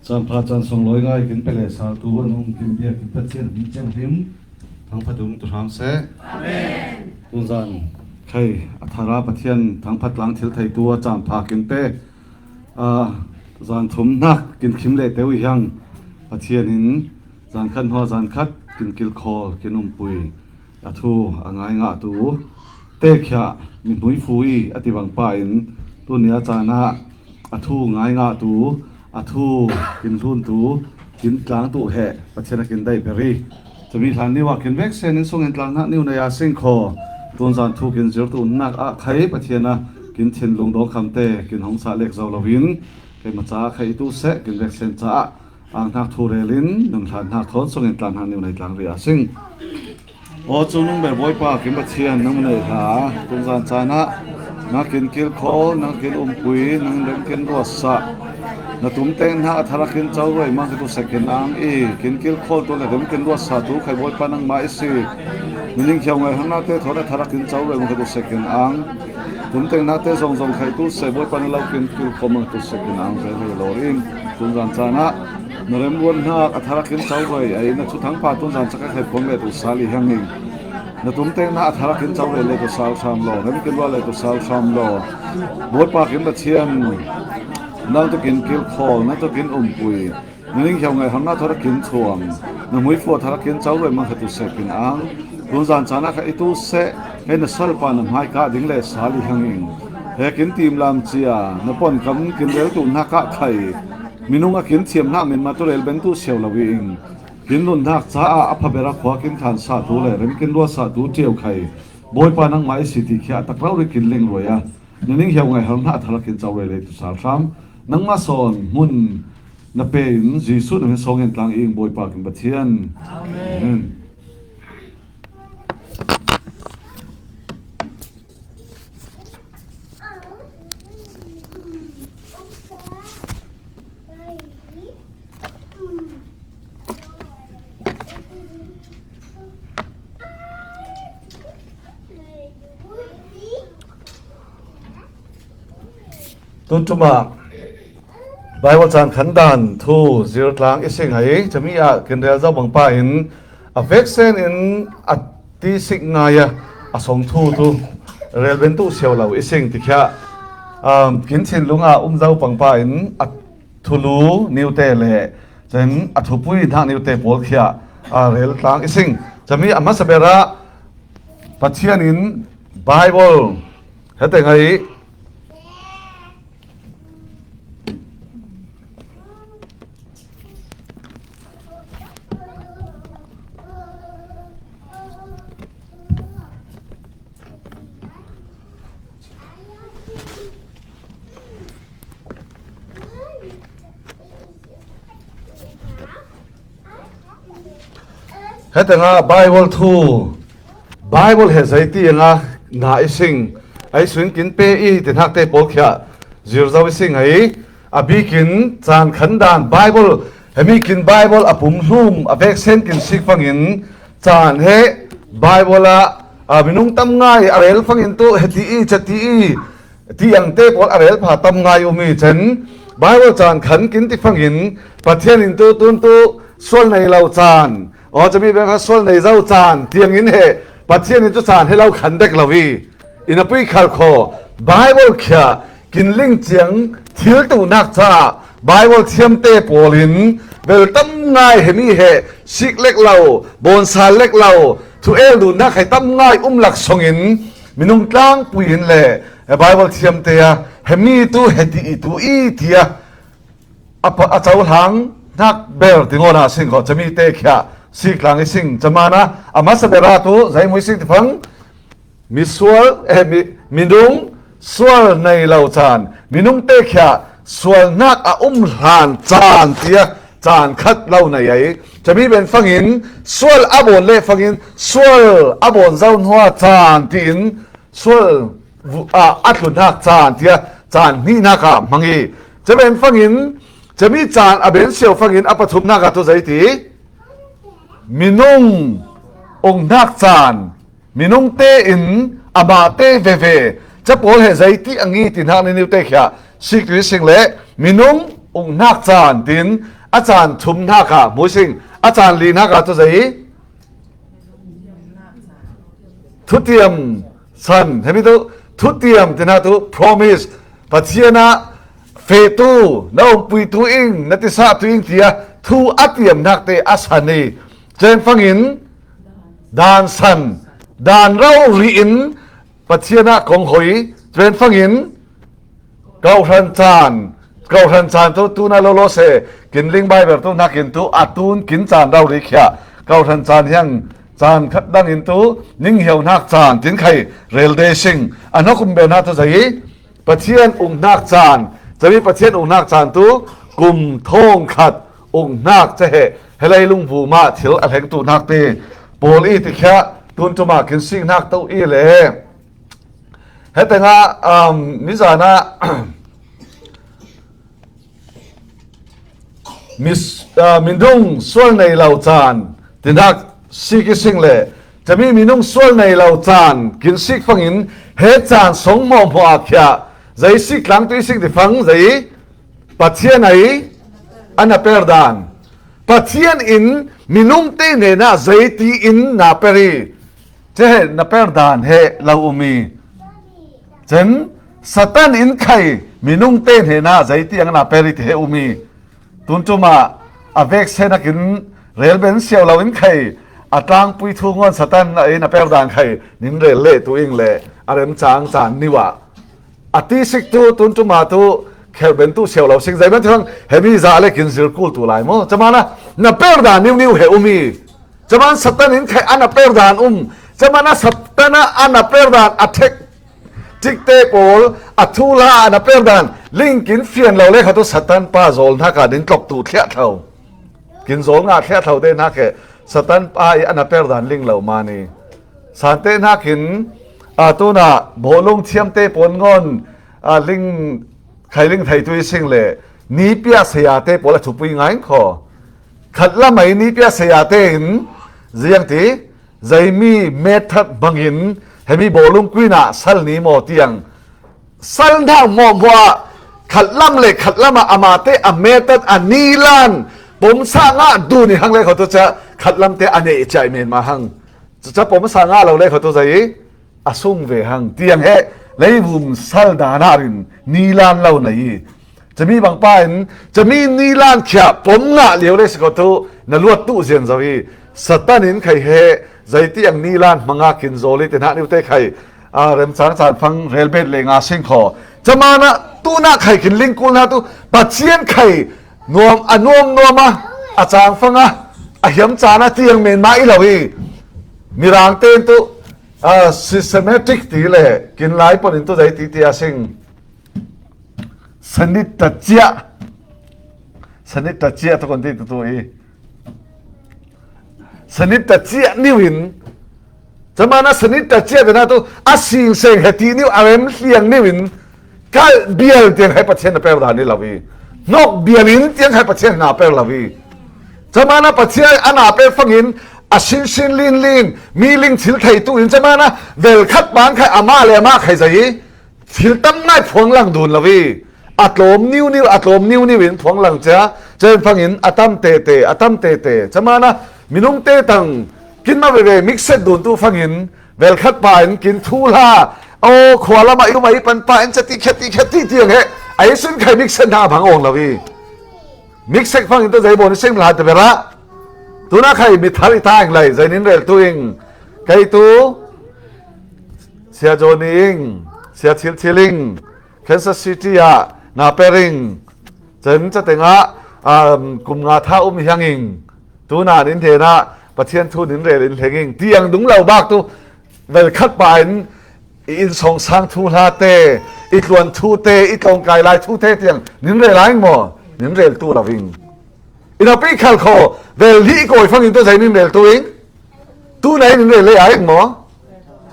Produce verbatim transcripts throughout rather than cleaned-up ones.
Caan pha caan sung lawi ngai kin pe le saltu a nung kin bia kin Pathian min ciang him thangphat um tu hram seh. Amen. Tunzan khai a thara Pathian thangphat tlang thil theitu a caan pha kin pe, a, zan thum nak kin khim le teu i hiang Pathian in zan khat hnuah zan khat kin kilkhawl kin umpui a thu a ngai ngahtu te khia mi hmui fu i a ti bang pa in tuni a caan ah a thu ngai ngahtu a thu kin hluntu kin tlangtu he Pathian a kin dai beri. Cumi hlan niu ah kin vek sen in sung in tlang hnak niu nei a sing kho. Tunzan thu kin zirtu nak ah khai Pathian a kin thin lungdong khamte kin hong sah lek zo loin keima caah khai tu seh kin vek sen caah ang hnak thu rel in nun hlan hnak thawn sung in tlang hnak niu nei tlang ri a sing. Aw, cu nung ber Bawipa kin Pathian nang nei hla, tunzan caan ah na kin kilkhawl, nang kin umpui, nang rem kin ruatsah. Na tumteng hna a thara kin co roi mang khat u sek kin ang i, kin kilkhawl tu le rem kin ruatsah tu khai Bawipa nangmah i si. Na ning khiau ngai hang nate thawn a thara kin co roi mang khat u sek kin ang. Tumteng nate zong zong khai tu seh Bawipa na lo kin kilkhawl mang khat u sek kin ang ve hei lo in. Tunzan caan ah na rem ruan hnak a thara kin co roi, a i na thuthang pa tunzan cak a khai phuang le tu sal i hiang in. Na tumteng hna a thara kin co roi le tu sal hram lo, rem kin ruah le tu sal hram lo. Bawipa kin Pathian, nang tu kin kilkhawl, nang tu kin umpui. Na ning khiau ngai hang na thara kin thuam, na hmui fu a thara kin co roi mang khat u sek kin ang. Tunzan caan ah kha i tu seh, hei na salpa na hmai kah ding le sal i hiang in. He kin tim lam cia, na pon kam kin rel tu hnak ah khai. Minung a kin thiam hnak min ma tu rel ben tu siau lo i in. Kin nun hnak caah a phaber a khua kin khan sa tu le rem kin ruat sa tu ṭiau khai. Bawipa nangmah i si ti khi a tak rori kin ling ruai a. Na ning hiau ngai hang hna a thara kin co roi le tu sal hram. Nangmah sawn hmun na pe in Jesuh na min sawng in tlang ing Bawipa kin Pathian. Amen. Amen. Tuntuma Baibal caan khan dan thu zirtlang i sing ai, cami ah kin rel zo bang pa in a vek sen in a ti sik ngai a, a song thu tu rel ben tu siau lo i sing ti khia, um, kin thinlung ah um zo pang pa in a thulu niute le cun a thupui hnak niute pawl khia, a rel tlang i sing. Cami a hmasa ber ah Pathian in Baibal hete ngai Hete nga Baibal thu, Baibal he zei ti nga na i sing, ai suin kin pe i ti hnak te pawl khia zir zo i sing ai. A bikin caan khan dan Baibal, hemi kin Baibal a pum hlum a vek sen kin sik fangin caan he Baibal ah, a minung tam ngai a rel fangin tu he ti i, ca ti i, tiang te pawl a rel pha tam ngai um i cen Baibal caan khan kin ti fangin Pathian in tu tun tu sual nei lo caan, aw cami bek kha sual nei zo caan tiangin he Pathian in tu caan he lo khan dek lo i, in a pui khal kho, Baibal khia kin ling ciang thil tuhnak caah Baibal thiamte pawl in bel tam ngai hemi he sik lek lo, bawnsal lek lo, thu el dunnak he tam ngai um lak songin minung tlangpui in le Baibal thiamte a hemi tu he ti i tu i ti a a pa, a cohlang hnak ber ti ngawn ah sing kho, cami te khia sik tlang i sing, camana a hmasa ber ah tu zei mu i sing ti fang, misual, eh, mi, minung sual nei lo caan, minung te khia sualnak a um hlan caan tiah caan khat lo nei ai. Cami ben fangin sual a bawn le fangin sual a bawn zo hnua caan tiin sual vu-, a, a tlunhnak caan tiah caan hnihnak ah hmang i, ca ben fangin cami caan a ben siau fangin a pathumnak ah tu zei ti minung unghnak caan, minung tein amah te veve ca pawl he zei ti a ngi ti hnak ni niu te khia sik tu i sing le minung unghnak caan tiin A caan thum hnakah, muising, a caan li hnakah tu zei? Thutiam san, hemi tu, thutiam tina tu, promise, Pathian ah fehtu, na umpuitu ing, na tisahtu ing tia thu a tiam hnakte a san hi. Cen fangin, dan san, dan rau rih in, Pathian ah kong hoi, cen fangin, Kohhran caan, kohhran caan tu tuna lolo se, kin ling Bible tu hnakin tu, a tun kin caan rau rih khia, kohhran caan hiang, caan khat dangin tu, ning hiau hnak caan, tin khai, rel de sing, a hnok um be hna tu zei, Pathian uk hnak caan, cami Pathian uk hnak caan tu, kum thawng khat uk hnak cahe, helai lungbu mah thil a hleng tu hnak te, pawl i ti khia, tun tuma kin sing hnak to i le. Hetengah, um, mizan ah, mis-, uh, minung sual nei lo caan, tinak sik i sing le, cami minung sual nei lo caan, kin sik fangin, he caan song hmawhmawh a khia, zei sik tlang tu i sik ti fang, zei Pathian ai, a na per dan. Pathian in minung te hnenah zei ti in na per i, Cehe na per dan he lo um i. Cen Satan in khai minung te hnenah zei tiang na per i ti he um i. Tun tuma a vek se nakin rel ben siau lo in khai a tlangpui thu ngon Satan a ei na per dan khai nin rel le tu ing le a rem cang caan niwa. A ti sik tu tun tuma tu kher ben tu siau lo sing zei man thang hemi za le kin zir kul tu lai maw. Camana na per dan niu niu he um i. Caman Satan in khai ana per dan um. Camana Satan a ana per dan a thek. Cikte pawl a thuhla ana per dan. Lingkin fian lo le kha tu Satan pa zawl hna ka din tlok tu thliah thlo. Kin zawl ngah thliah thlo te hna khe Satan pa i ana per dan ling lo mani. Sante hnakin a tuna bawlung thiamte pawn ngon a ling khai ling thei tu i sing le ni pia saya te pawl a thupui ngai kho. Khat lamai ni pia saya tein ziang ti zeimi method bangin hemi bawlung kuin ah sal ni maw tiang sal hna hmuahhmuah khat lam le khat lamah amate a method a nilan pomsa ngah dun i hang le kho tu ca khat lamte a neih ciai men ma hang. Cuca pomsa ngah lo le kho tu zei a sung ve hang tiang he leivum sal dan ah rin nilan lo na i. Cami bangpa in cami nilan khia pom ngah lio le si kho tu na luat tu zian zo i. Satan in khai he zei tiang nilan hmanga kin zawl i te hna niu te khai a remcang caan fang relbet le nga sing kho. Camana tuna khai kin lingkul hna tu Pathian khai nuam a nuam nuam a a cang fang a a hiam caan a tiang men ma i lo i. Mirang ten tu a systematic ti le kin lai pon in tu zei ti ti a sing. Sanit ta ciah. Sanit ta ciah tu kon ti tu tu i. Sanit ta ciah niu in. Camana sanit ta ciah te hna tu a sing seng he ti niu a rem hliang niu in. Kal bial tiang hai Pathian na per dan i lo i. Nok bial in tiang hai Pathian na per lo i. Camana Pathian a na per fangin a sin sin lin lin mi ling thil thei tu in camana vel khat bang khai amah le amah khai zai i. Thil tam ngai phuang lang dun lo i. A tlawm niu niu, a tlawm niu niu in phuang lang cia. Cen fangin a tam tete, a tam tete. Camana minung te tang kin ma veve mikset dun tu fangin vel khat pa in kin thuhla. O khua lamah i um a i pan pa in ca ti khet ti khet ti tiang he. A i sun khai mikset hna bang awng lo i. Mikset fangin tu zei bawn i seng hlan te berah. Tuna khai mithar i ta ing lai, zei nin rel tu ing. Kei tu Sia Johnny ing, Sia Thil Thil ing, Kansas City ah na per ing. Cen ca tengah um, kum nga tha um hiang ing. Tuna nin hnenah Pathian thu nin rel in hleng ing. Tiang dung lo bak tu vel khat pa in i innsawngsang thuhla te, i tluan thu te, i tlawngkai lai thu te tiang nin rel a ing maw? Nin rel tu lo ing. I napi khal kho, vel hi i kawi fangin tu zei nin rel tu ing. Tu nai nin rel le a ing maw?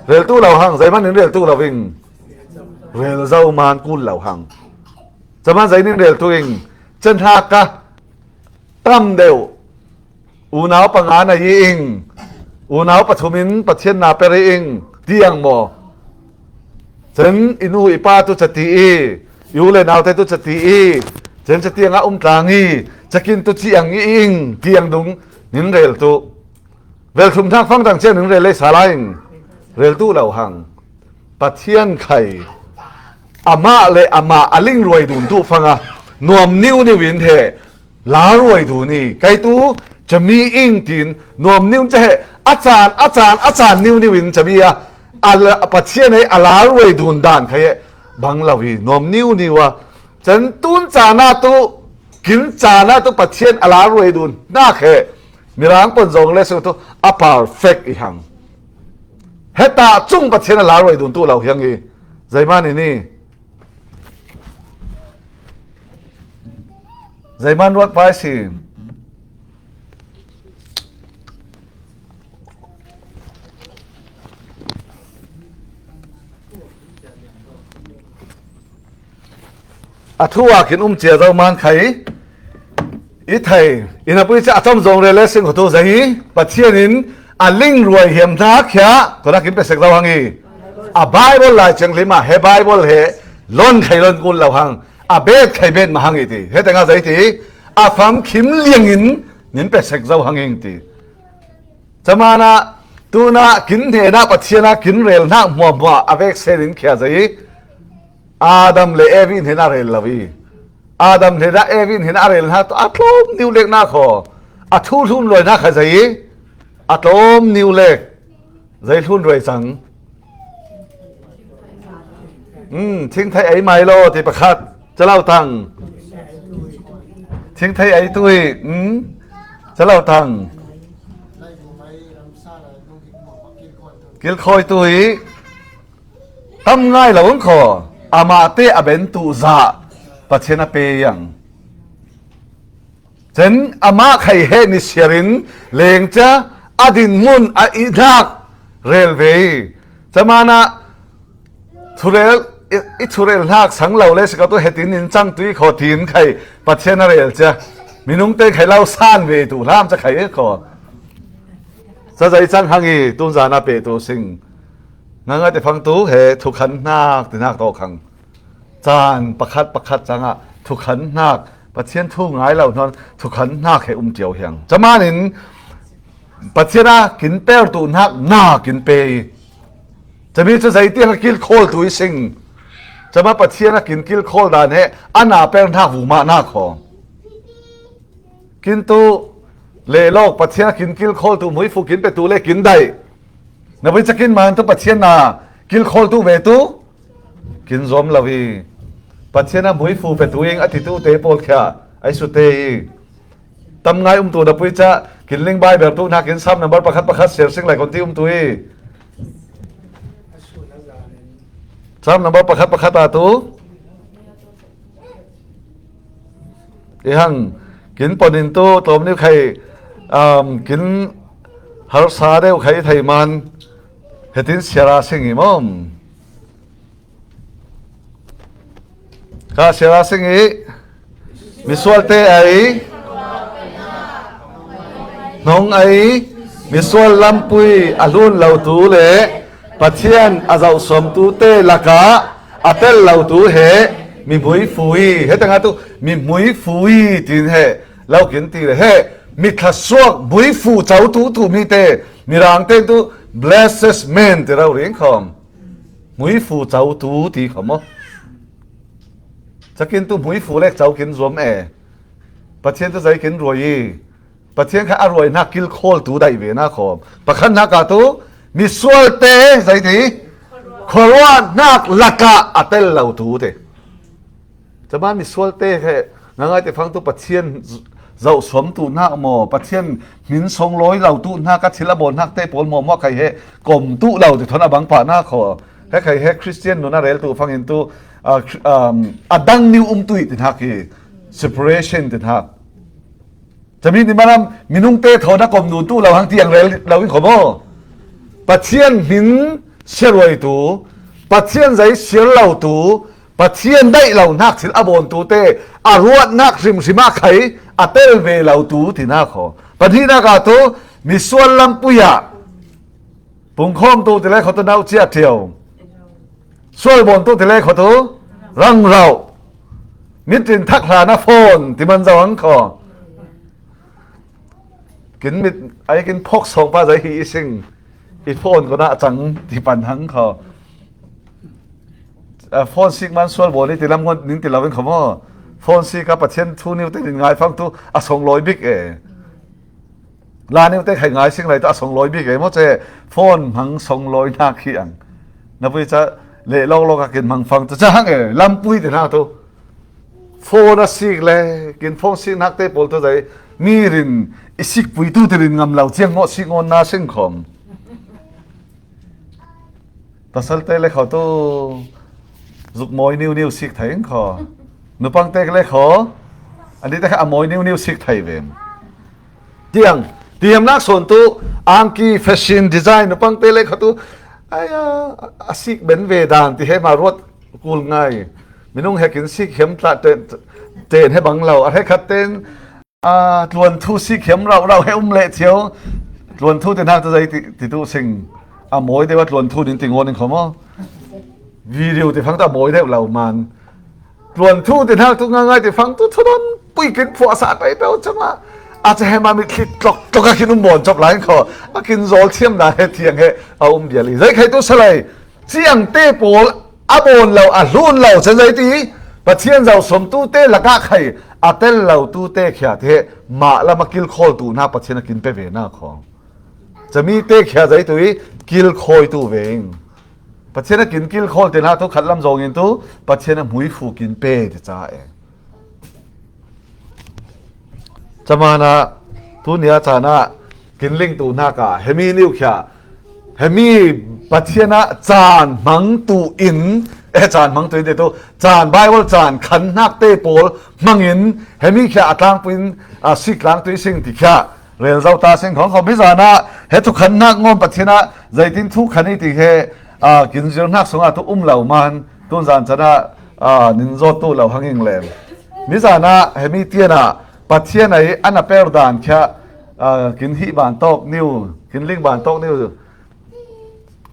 Rel tu lo hang, zei man nin rel tu lo ing. Rel zo man kul lo hang. Caman zei nin rel tu ing. Can hna ka tam deuh. Unau panga na i ing. Unau pathum in Pathian na per i ing. Tiang maw? Cun i nu i pa tu cati i, i u le naute tu cati i, Cen ca tiang a um tlang hi, cakin tu ciang i ing tiang dung nin rel tu. Vel thum thak fang tang ciang nin rel lei sa lai ing. Rel tu lo hang. Pathian khai amah le amah a ling ruai dun tu fanga nuam niu niu in he la ruai dun i kai tu cami ing tin nuam niu ca he a can a can a can niu niu in cami a a la- Pathian he a la ruai dun dan khai he bang lo hi nuam niu niu a can tun cana tu kin cana tu Pathian a la ruai dun nak he mirang pon zong le su tu a perfect i hang. Heta cung Pathian a la ruai dun tu lo hiang hi. Zeiman i ni. Zeiman ruat pai si. A thu a kin um cia zo man khai. I thei, i na pui ca a tom zong rel le sing kho tu zai hi. Pathian in a ling ruai hiam hna khia, ko na kin pe sek zo hang hi. A Bible lai ciang lim a, he Bible he lon khai lon kun lo hang. A bet khai bet ma hang i ti. He teng a zai ti. A fam khim liang in nin pe sek zo hang hi ti. Camana tuna kin hnena Pathian a kin rel hnak hmuahhmuah a vek sen in khia zai. Adam le Evi hnena rel lo i. Adam hnena Evi hnena a rel hnak tu a tlawm niu lek nak kho. A thu hlun ruai hnak kha zai. A tlawm niu lek. Zai hlun ruai cang. Hmm, thingthei ei mai lo ti pakhat. Calo tang. Thingthei ei tui. Hmm. Calo tang. Kilkhoi tui. Tam ngai lo ang kho. Amah te a ben tu za. Pathian a pe yang. Cen amah khai he ni siarin leng ca a din mun a i hnak rel ve. Camana thurel i, i thurel hnak sang lo le si ka tu hetin in cang tui kho tin khai Pathian a rel cia. Minung te khai lo san ve tu hlam ca khai kho. Ca zai cang hang i tunzan a pe tu sing. Ngangai te fang tu he thukhan hnak ti hnak tawh khang. Caan pakhat pakhat cangah thukhan hnak, Pathian thu ngai lo hnawn thukhan hnak he um cio hiang. Camanin Pathian a kin per tu hnak na kin pe i. Cami cu zeitiang a kilkhawl tu i sing. Cama Pathian a kin kilkhawl dan he a na per hnak vumah na kho. Kin tu le lawk Pathian a kin kilkhawl tu muifu kin pe tu le kin daih. Na pui cakin man tu Pathian na kilkhawl tu ve tu. Kin zuam lo i Pathian a muifu pe tu ing a ti tu te pawl khia ai su te i. Tam ngai um tu na pui ca kin ling bai ber tu hna kin Sam number pakhat pakhat siar sing lai kon ti um tu i. Sam number pakhat pakhat a tu. I hang kin pon in tu tlawm niu khai, um, kin harsa deuh khai thei man hetin siara sing i mom. Ka siara sing i misual te ai hnong ai misual lampui a hlun lo tu le Pathian a zohsuam tu te lakah a tel lo tu he mi muifu i he tengah tu mi muifu i tin he lo kin ti le he mi thluasuak muifu co tu tu mi te mirang te tu blessed man ti rau ring khom. Muifu co tu ti kho maw? Cakin tu muifu lek co kin zuam e. Pathian tu zei kin ruai i. Pathian kha a ruai hnak kilkhawl tu daih ve na kho. Pakhat hnak ah tu misual te zei ti khuaruah hnak lakah a tel lo tu te. Cama misual te he ngangai te fang tu Pathian zohsuam tu hnak maw, Pathian hmin song lawi lo tu hnak a thil a bawl hnak te pawl maw maw khai he kom tu lo ti thawn a bang pah hnak kho. He khai he Christian nun a rel tu fang in tu, ah, Chri- um, a dang niu um tu i ti hnak hi separation ti hnak. Cami ni malam minung te thawn a kom nun tu lo hang tiang rel lo in kho maw? Pathian hmin siaruai tu, Pathian zei siar lo tu, Pathian daih lo hnak thil a bawn tu te a ruat hnak hrimhrim ah khai a tel ve lo tu ti hnak kho. Pahnihnak ah tu misual lampui ah pungkhawm tu ti le kho tu nauh ciah ṭio. Sual bawn tu ti le kho tu rangrauh. Mit rin thak hlan a phone ti man zo ang kho. Kin mit ai kin phok sawng pa zai hi i sing. I phone ko na chang ti pan hang kho. A phone sik man sual bo ni ti lam ngon nin ti lo in kho mo. Phone sik a Pathian thu niu te nin ngai fang tu a song loi bik e. La niu te khai ngai sing lai tu a song loi bik e mo che phone hang song loi nak hi ang. Na pui cha le lok lok a kin mang fang tu cha hang e lam pui te na tu. Phone a sik le kin phone sik nak te pol tu zai mi rin i sik pui tu te rin ngam lau chiang ngo sik ngon na sing khom. Pasal te le kho tu zuk moi niu niu sik thai eng kho. Nupang te le kho. Ani te kha a moi niu niu sik thai vem. Tiang, tiam nak son tu angki fashion design nupang te le kho tu. Ai a, a sik ben ve dan ti he ma ruat kul ngai. Minung he kin sik hem tla ten, ten he bang lau. A he khat ten A, tluan thu sik hiam rau rau he um leh thiau. Tluan thu tin hak tu zai ti, ti tu sing. A moi deuh a tluan thu din ti ngon in khom aw. Video ti phang tu a moi deuh lau man. Tluan thu tin hak tu ngai ngai ti phang tu thu don pui kin phuah sa tai tau chama. A cha he ma mit thlit tlok tlok a kin um bawn chop lai in kho. A kin zawl thiam dan he thiang he a um dial i. Zai khai tu sa lai. Ciangte pawl a bawn lo, a hlun lo, chan zai ti Pathian zau sawmtute lakah khai a tel lotute khia te mah lam a kilkhawl tuhna Pathian a kin pe ve na khawng. Chami te khia zai tu i kilkhawi tu ve ing. Pathian a kin kilkhawl te na tu khat lam zawngin tu Pathian a hmui fu kin pe te ca e. Chamana tunia chana kin ling tu naka hemi niu khia hemi Pathian a chan hmang tu in e chan hmang tu in te tu chan Bible chan khan hnak te pawl hmangin hemi khia a tlang puin a sik tlang tu i sing ti khia rel zau ta sing khong khong bizana he tu khan hnak ngom Pathian a zaitin thu khan i ti he a kin zir hnak sunga tu um lo man tun zan chana a nin zawt tu lo hanging lem. Mizana hemi tiana Pathian ai ana per dan khia a kin hih ban tawk niu kin ling ban tawk niu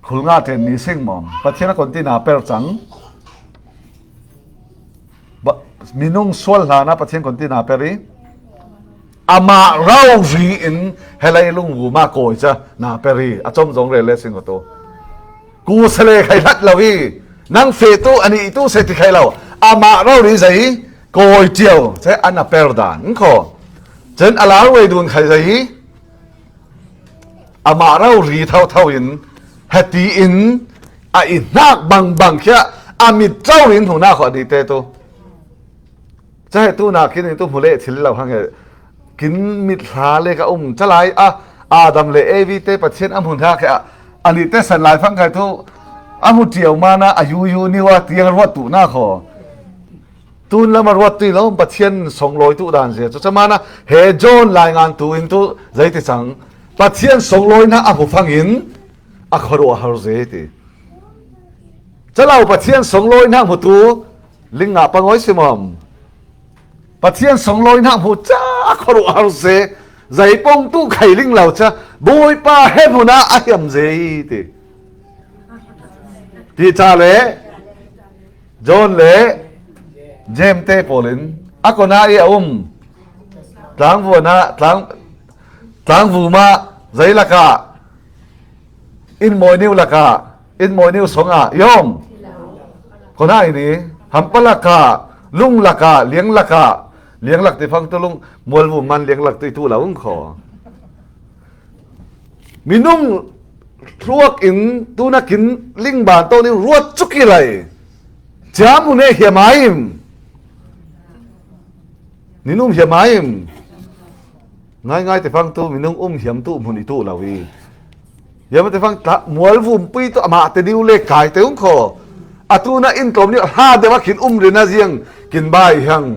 khul nga ten ni sing mawm Pathian a kon tina per chang. Minung sual hlana Pathian kon tina per i amah rau ri in helai lung vuma kawi cha na per i a chom zong rel le sing ko tu. Ku sele khai hlat lo hi. Nang fe tu ani tu se ti khai lo. Amah rau ri zai koi tiau che ana per dan kho. Chen a lar wei dun khai zai hi. Amah rau ri thau thau in heti in a i hnak bang bang khia a mit rau in huna kho ani te tu. Cha he tu na kin tu hmu le thil lo hang he kin mit hla le ka um cha lai a Adam le Evi te Pathian a hmun hak he a ani te san lai fang khai tu a hmu tiau mana a yu yu niu a tiang ruat tu na kho. Tun lama ruat tu lo Pathian song loi tu dan zia chu chamana he John lai ngan tu in tu zai ti chang Pathian song loi na a hmu fangin a kharu a har ze ti. Chalau Pathian song loi na hmu tu ling nga pangoi simam. Pathian song loi na hmu cha a kharu a har ze zai pong tu khai ling lau cha boi pa he hmu na a hiam ze ti. Ti cha le John le James te pawlin a kona i a um tlang vuana tlang tlang vuma zai laka in mawi niu laka in mawi niu songa yom kona i ni hampa laka lung laka liang laka liang lak ti phang tu lung mual vum man liang lak tu i tu la ung kho. Minung thluak in tuna kin ling ban tawh ning ruat cuk i lai. Ciam hun e hiam aim. Ninum hiam aim. Ngai ngai te phang tu minung um hiam tu hmun i tu lo i. Hiam te phang ta mual vum pui tu amah te diu le kai te um kho. A tuna in tlawm ni hla deuh a kin um rin a ziang kin bai hang.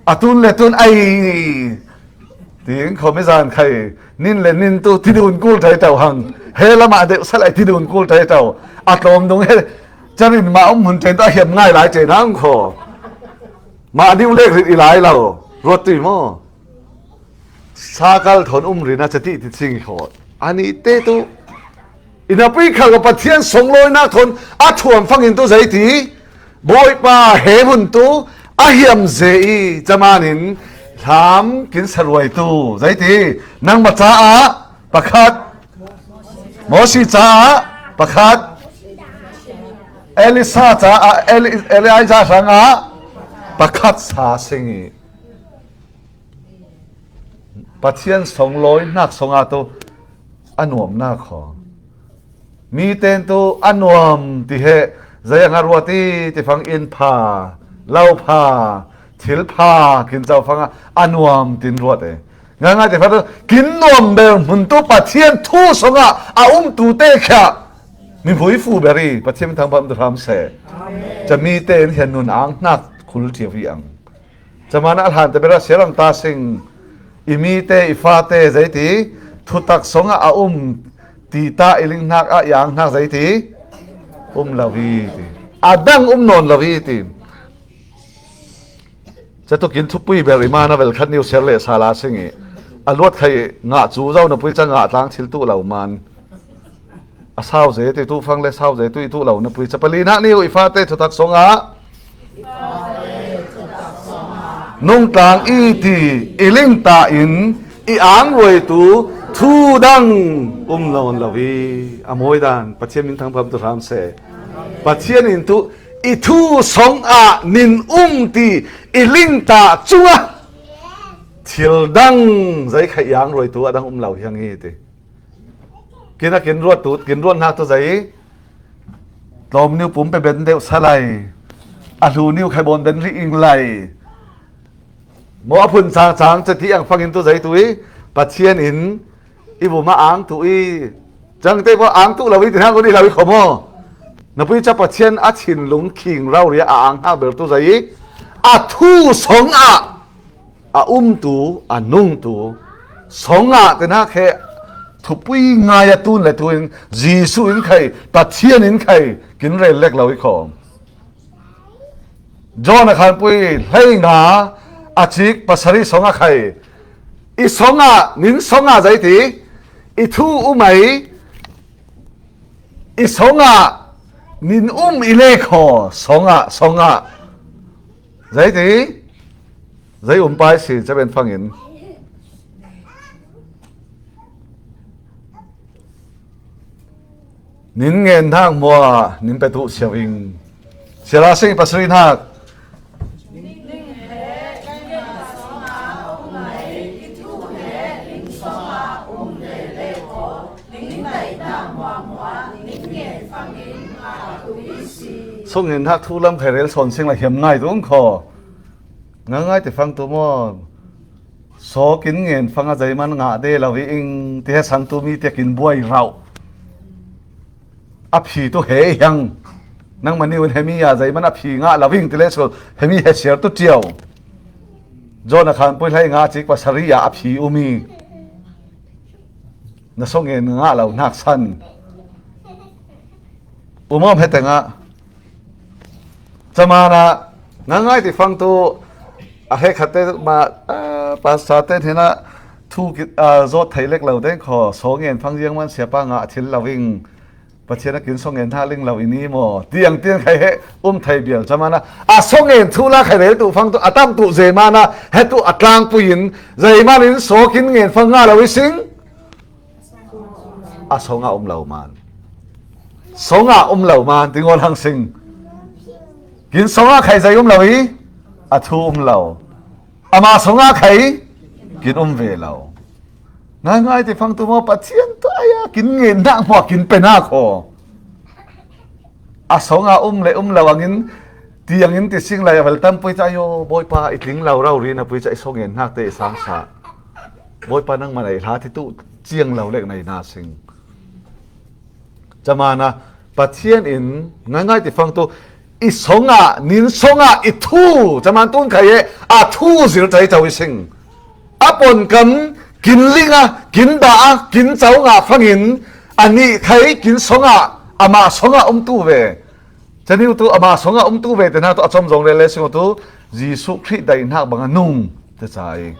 A tun le tun ai Tiing khawm i zan khai nin le nin tu tidun kul thai tau hang. He lamah deuh sa lai tidun kul thai tau. A tlawm dung he charin mah um hun chen tu a hiam ngai lai chen ang khaw. Mah diu lek rit i lai lo. Ruat tui maw? Sakal thawn um rin a chati ti ching khaw. A nih te tu. I na pui khal ka Pathian songlawinak thawn a thuam fangin tu zei ti. Bawipa he hun tu a hiam ze i, camanin hlam kin saruaitu, zeiti, nangma caah pakhat, Mosi caah pakhat, Elisa caah, Eli, Elijah hrangah pakhat sa sing i, Pathian song lawi hnak song ah tu a nuamnak kho. Mi ten tu a nuam ti he, zei a nga ruat i ti fang in pha, lo pha, thil pha, kin cau fang ah a nuam tin ruat e. Ngaingai ti fang tu kin nuam bel hmun tu Pathian thu song ah a um tu te khia mi hmui fu ber i Pathian min thangpam tu hram se. Ca mi ten hian nun ang hnak khul ṭhia viang. Camana a hlan te bera sialang ta sing, i mi te, i fa te, zeiti, thutak song ah a um ti ta i ling hnak ah i ang hnak zeiti, um lo i ti. A dang um nawn lo i ti. Catu kin thupui ber i man a vel khat niu ser le sa la sing i. A luat khai ngah cu zo na pui ca ngah tlang thil tu lo man. A sau zei ti tu fang le sau zei tu i tu lo na pui ca pali nak niu i fa te thutak song ah. Nungtlang i ti i ling ta in i ang ruai tu thu dang um nawn lo i a mawi dan Pathian min thangpam tu hram se. Pathian in tu i thu song ah nin um ti i ling ta cungah thil dang zei khai i ang ruai tu a dang um lo hiang i ti. Kin a kin ruat tu, kin ruat hnak tu zei. Tlawm niu pum pe ben deuh sa lai. A hlu niu khai bawn ben rih ing lai. Maw a phun cang cang ca ti ang fangin tu zei tu i. Pathian in i bum a ang tu i. Cang te paw ang tu lo i ti hna ko ni lo i kho maw. Na pui ca Pathian a thinlung khing rau ria a ang hna ber tu zei i. A thu song ah a umtu, a nungtu, songah te hna khe thupui ngai a tun le tu in Jesuh in khai, Pathian in khai, kin rel lek lo i khawm. John a khanpui hlei nga a cik pasarih songah khai, i songah, nin songah zei ti, i thu um ai, i songah, nin um i le khaw, songah, songah. Zei ti, zei um pai si, caben fangin. Nin ngen hnak hmuah, nin petu siaving. Siala sing pasarih hnak. Song ngen hnak thu lam khai rel sawn sing la hiam ngai tu um kho. Nga ngai ti fang tu maw? Saw kin ngen fang a zeiman ngah de lo i ing ti he sang tu mi tiak in buai rauh. A phi tu he hiang. Nangmah nih un hemi ah zeiman a phi ngah lo ing ti le so hemi he siar tu ṭiau. John a khan pui hlei nga cik pasarih ah a phi um i. Na song ngen ngah lo hnak san. Um awm he tengah. Caman ah, na ngai ti fang tu, a hekhat te ma, ah, pastor te hnen ah thu ki, ah, zawt thei lek lo deng kho, saw ngen fang ziang man siapa ngah thil lo ing, Pathian a kin saw ngen hna ling lo i ni maw, tiang tiang khai he um thei bial caman ah, a saw ngen thu la khai rel tu fang tu, a tam tu zeiman ah, he tu a tlang pui in, zeiman in saw kin ngen fang ngah lo i sing. A songah um lo man. Songah um lo man, ti ngawn hang sing. Kin songah khai zei um lo i, a thu um lo. Amah songah khai, kin um ve lo. Ngai ngai ti fang tu maw Pathian tu aya, kin ngen nak maw, kin pe nak aw. A songah um le um lo angin, ti angin ti sing lai a vel tam pui ca, ayo, Bawipa, i tling lo rau ri na pui ca, i song ngen hnak te i sang sa. Bawipa nangmah nei hla ti tu ciang lo lek nei na sing. Camana Pathian in ngaingai ti fang tu i songah, nin songah i thu, caman tun khai e, a thu zir tai tau i sing. A ponkam kin ling a, kin dah a, kin cau ngah fangin a nih khai kin songah, amah songah um tu ve. Caniu tu amah songah um tu ve te hna tu a com zong le le sing tu Jesuh Khrih daih hnak bang a nung te ca i.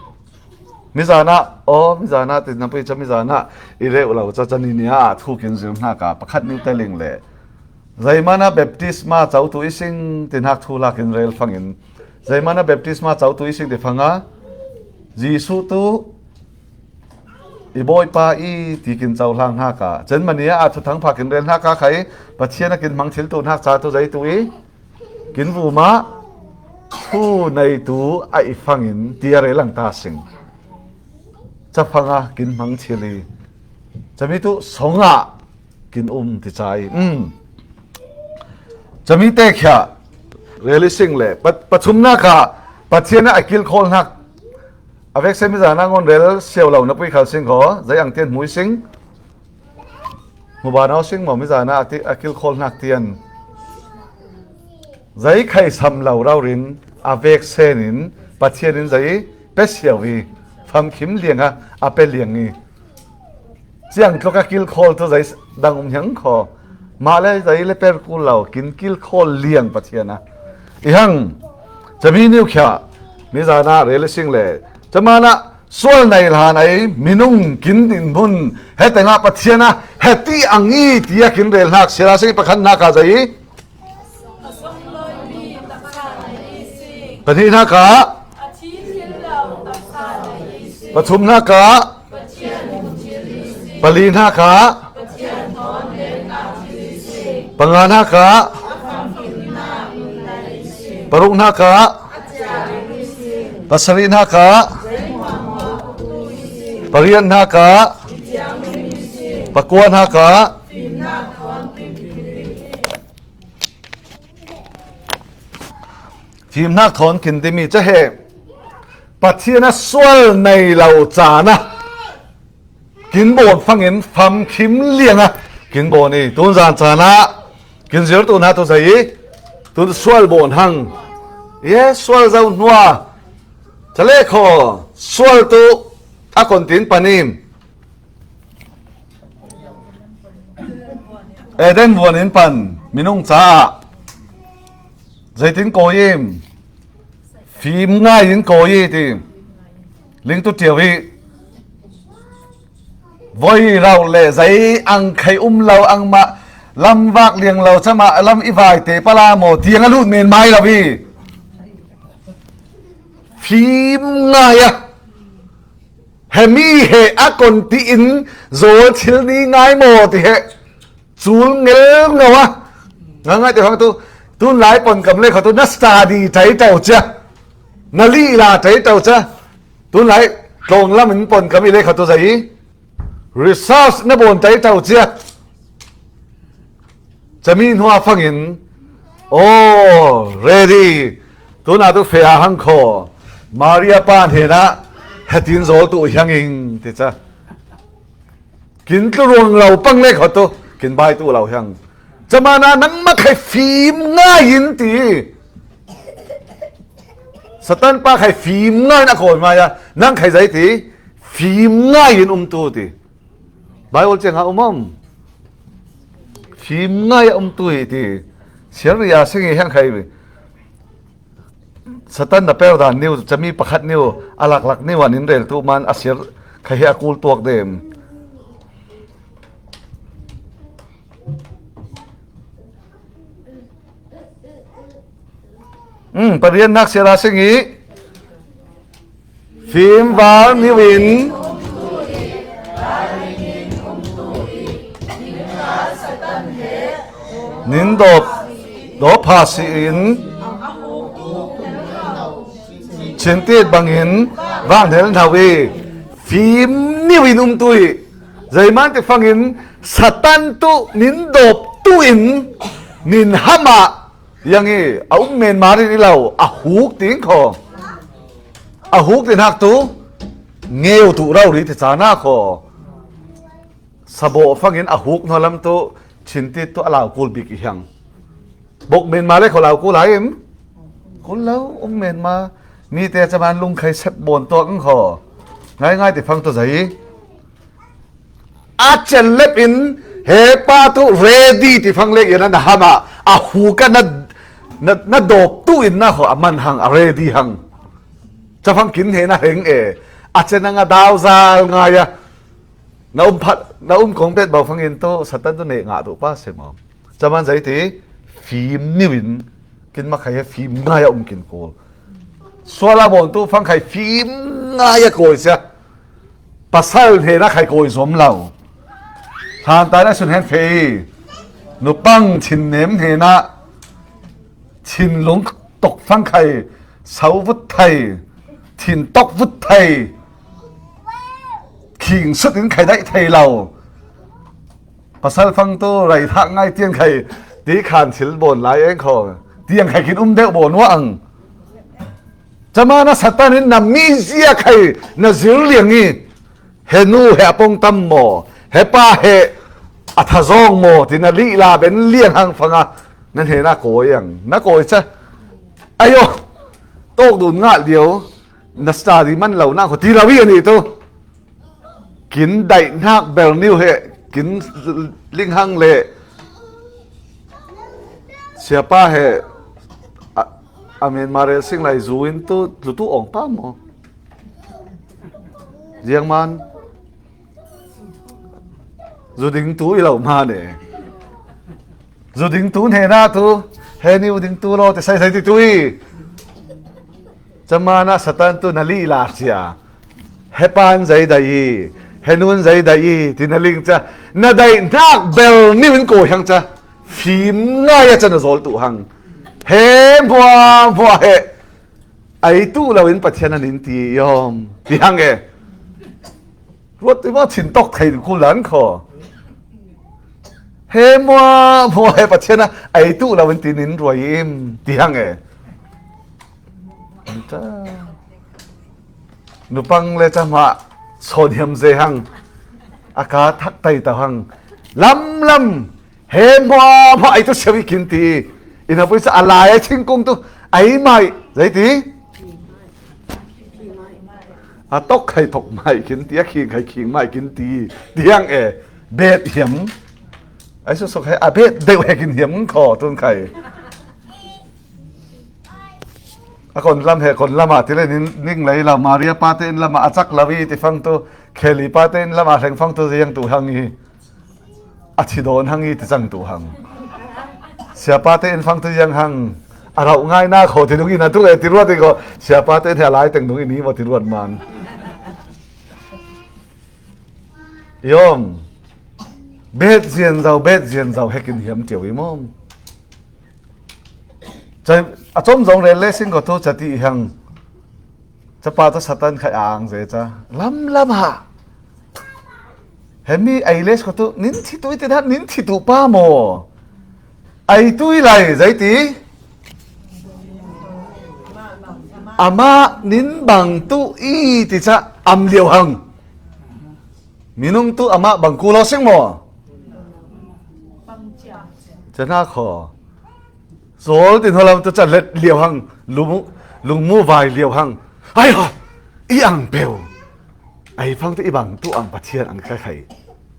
Mizan ah, aw, mizan ah, ti na pui ca mizan ah i reuh lo ca, ca ni nia ah thu kin zir hna ka pakhat niu te ling le. Zeimana baptisma co tu i sing ti hnak thu lak in rel fangin. Zeimana baptisma cautu i sing te fanga Jesu tu i Bawipa i ti kin cau hlang hnaka, cen mania a thuthang pha kin rel hnaka khai Pathian a kin hmang thil tu hnak ca tu zei tu i kin vuma thu nei tu a i fangin tia rel ang ta sing. Ca fanga kin hmang thil i cami tu songa kin um ti ca i. Um. Cami te khia rel i sing le pa-, pathumna kha Pathian a kilkhawl hnak a vekse mizana ngon rel siau lo na pui khal sing kho, zei ang tian hmui sing. Hmuba nau sing maw, mizana a ti-, a kilkhawl hnak tian. Zei khai sam lo raurin a veksen in Pathian in zei pe siau i famkhim lianga a pe liang i. Ciang tluk a kilkhawl tu zei dang um hiang kho. Mah le zei le per kul lo, kin kilkhawl liang Pathian a. I hang, cami niu khia, mizana rel i sing le. Camana sual nei hlan ei minung kin din hmun, he tengah Pathian a, he ti ang i tia kin rel hnak, siara sing pakhat hnak a zei. Pahnih hnak a. Pathum hnak a. Pali hnak a. Panga hnak a. Paruk hnak a. Pasarih hnak a. Pariat hnak a. Pakua hnak a. Fimnak thawn kin timi ca he. Pathian a sual nei lo caan a kin bawn fangin famkhim liang a kin bawn i, tun zan caan ah kin zir tu hna tu zei i, tun sual bawn hang. Ye sual zo hnuah cale kho sual tu a kon tin pan in. Eden vuan in pan minung caah zeitin kawi in fim ngai in kawi i ti. Ling tu ṭiau i voi rauh le zei ang khai um lo, angmah lam vak liang lo, camah lam i vai te pala maw tiang a lut men mai lo i fim ngai a. He mi he a kon tiin zawl thil ni ngai maw ti he cul ngel ngau a. Nga ngai te hang tu, tun lai pon kam le kha tu na study tai tau cia, na li la tai tau cia. Tun lai tlawng lam in pon kam i le kha tu zai research na bawn tai tau cia. Cami hnuah fangin, oh, ready. Tuna tu fea hang kho. Maria pa hnenah hetin zawl tu hiangin ti ca. Kin tlu ruang lo pang le kho tu kin bai tu lo hiang. Camana nangmah khai fim ngai in ti. Satan pa khai fim ngai in a kawi mai a, nang khai zei ti fim ngai in um tu ti. Bible ciang a um om. Fim ngai a um tu hi ti. Siar ria sing i hiang khai. Satan na per dan niu, cami pakhat niu, a laklak niu an in rel tu man a siar khai hi a kul tuak dem. Um, pariannak siara sing i fimvar niu in nin dawp, dawp pha si in chintit bangin vang hnel hna i fim niu in um tu i, zeimante fangin Satan tu nin dawp tu in nin hamah yang i a um men ma rin i lo, a huk ting kho. A huk ti hnak tu ngeu tu rau ri ti caan a kho. Sabawh fangin a huk hnu lam tu chintit tu a lau kul bik i hiang. Bok men ma le kho lau kul ai im? Kul lo, um men ma. Mi te caman lungkhai sep bawn tuak ang kho. Ngai ngai ti fang tu zai. A cen lep in he pa tu ready ti fang le ia na hama a hu ka na, na, na dawp tu in na kho a man hang a ready hang. Cafang kin he na heng e. A cen ang a dau zal ngai a. Na um phat, na um kong pet bau fangin tu Satan tu ne ngah tu pa se maw. Caman zai ti fim niu in kin makhai he fim ngai a um kin kul. Sual a bawntu fangkhai fim ngai a kawi sia. Pasal hnena khai kawi zuam lo. Hlan ta na sun hen fei. Nupang thinnem hnena thinlung tok fangkhai sau vut thei. Thin tok vut thei. Khing sut in khai daih thei lo. Pasal fangtu rai thak ngai tiang khai ti khan thil bawn lai eng kho. Tiang khai kin um deuh bawn ua ang. Cama na Satan in na mizia khai na zir liang i, he nu he a pong tam maw, he pa he a tha zawng maw ti na lih la ben liang hang fanga na hnena kawi ang. Na kawi ca. Ayo, tawk dun ngah lio, na study man lo na kho ti lo i a ni tu. Kin daih hnak bel niu he, kin linghang le siapa he a, a men Marel Sing lai zu in tu, tu, tu awng pa maw? Ziang man zu ding tu i lo man e. Zu ding tu hnena tu, he niu ding tu lo, te sai sai ti tu i. Cama na Satan tu na lih la cia. He pan zei dai i, he nun zei dai i, ti na ling ca. Na daih hnak bel niu in kawi hang ca. Fim ngai a ca na zawl tu hang. He hmua hmua he. Ei tu lo in Pathian an in ti i om. Ti hang e. Ruat i maw thin tok thei kul an kho. He hmua hmua he Pathian a ei tu lo in ti nin ruai im. Ti hang e. Nupang le cama sawn hiam ze hang. A ka thak tai tau hang. Lam lam. He hmua hmua ei tu siau i kin ti. Ina pui sa a lai a thingkung tu. Ei mai. Zei ti. A tok khai tok mai kin ti. A khing khai khing mai kin ti. Ti hang e. Bet hiam. Ei su sok he a bet deuh he kin hiam kho tun khai. A kon lam he kon lama ti le ning lei lo Maria pa te in lama a cak lo i ti fang tu. Kheli pa te in lama hleng fang tu ziang tu hang i. A thi dawn hang i ti cang tu hang. Siapa te in fang tu ziang hang. A rauh ngai na kho ti dung i na tu e ti ruat i ko. Siapa te in he a lai teng dung i ni maw ti ruat man. I om. Bet zian zau, bet zian zau he kin hiam tiu i mawm. Cai, a cawm zong rel le sing ko tu ca ti i hang. Ca pa ta Satan khai a ang ze ca. Lam lam ha. He mi ei le ko tu nin thi tu i ti dat nin thi tu pa maw. Ei tu i lai zei ti. Amah nin bang tu i ti ca am liau hang. Minung tu amah bang ku lo sing maw. Ca hna kho. Zawl tin hua lam tu ca let liau hang, lung, lungmu vai liau hang. Ai ha, i ang peu. Ai fang tu i bang tu ang Pathian ang khai khai.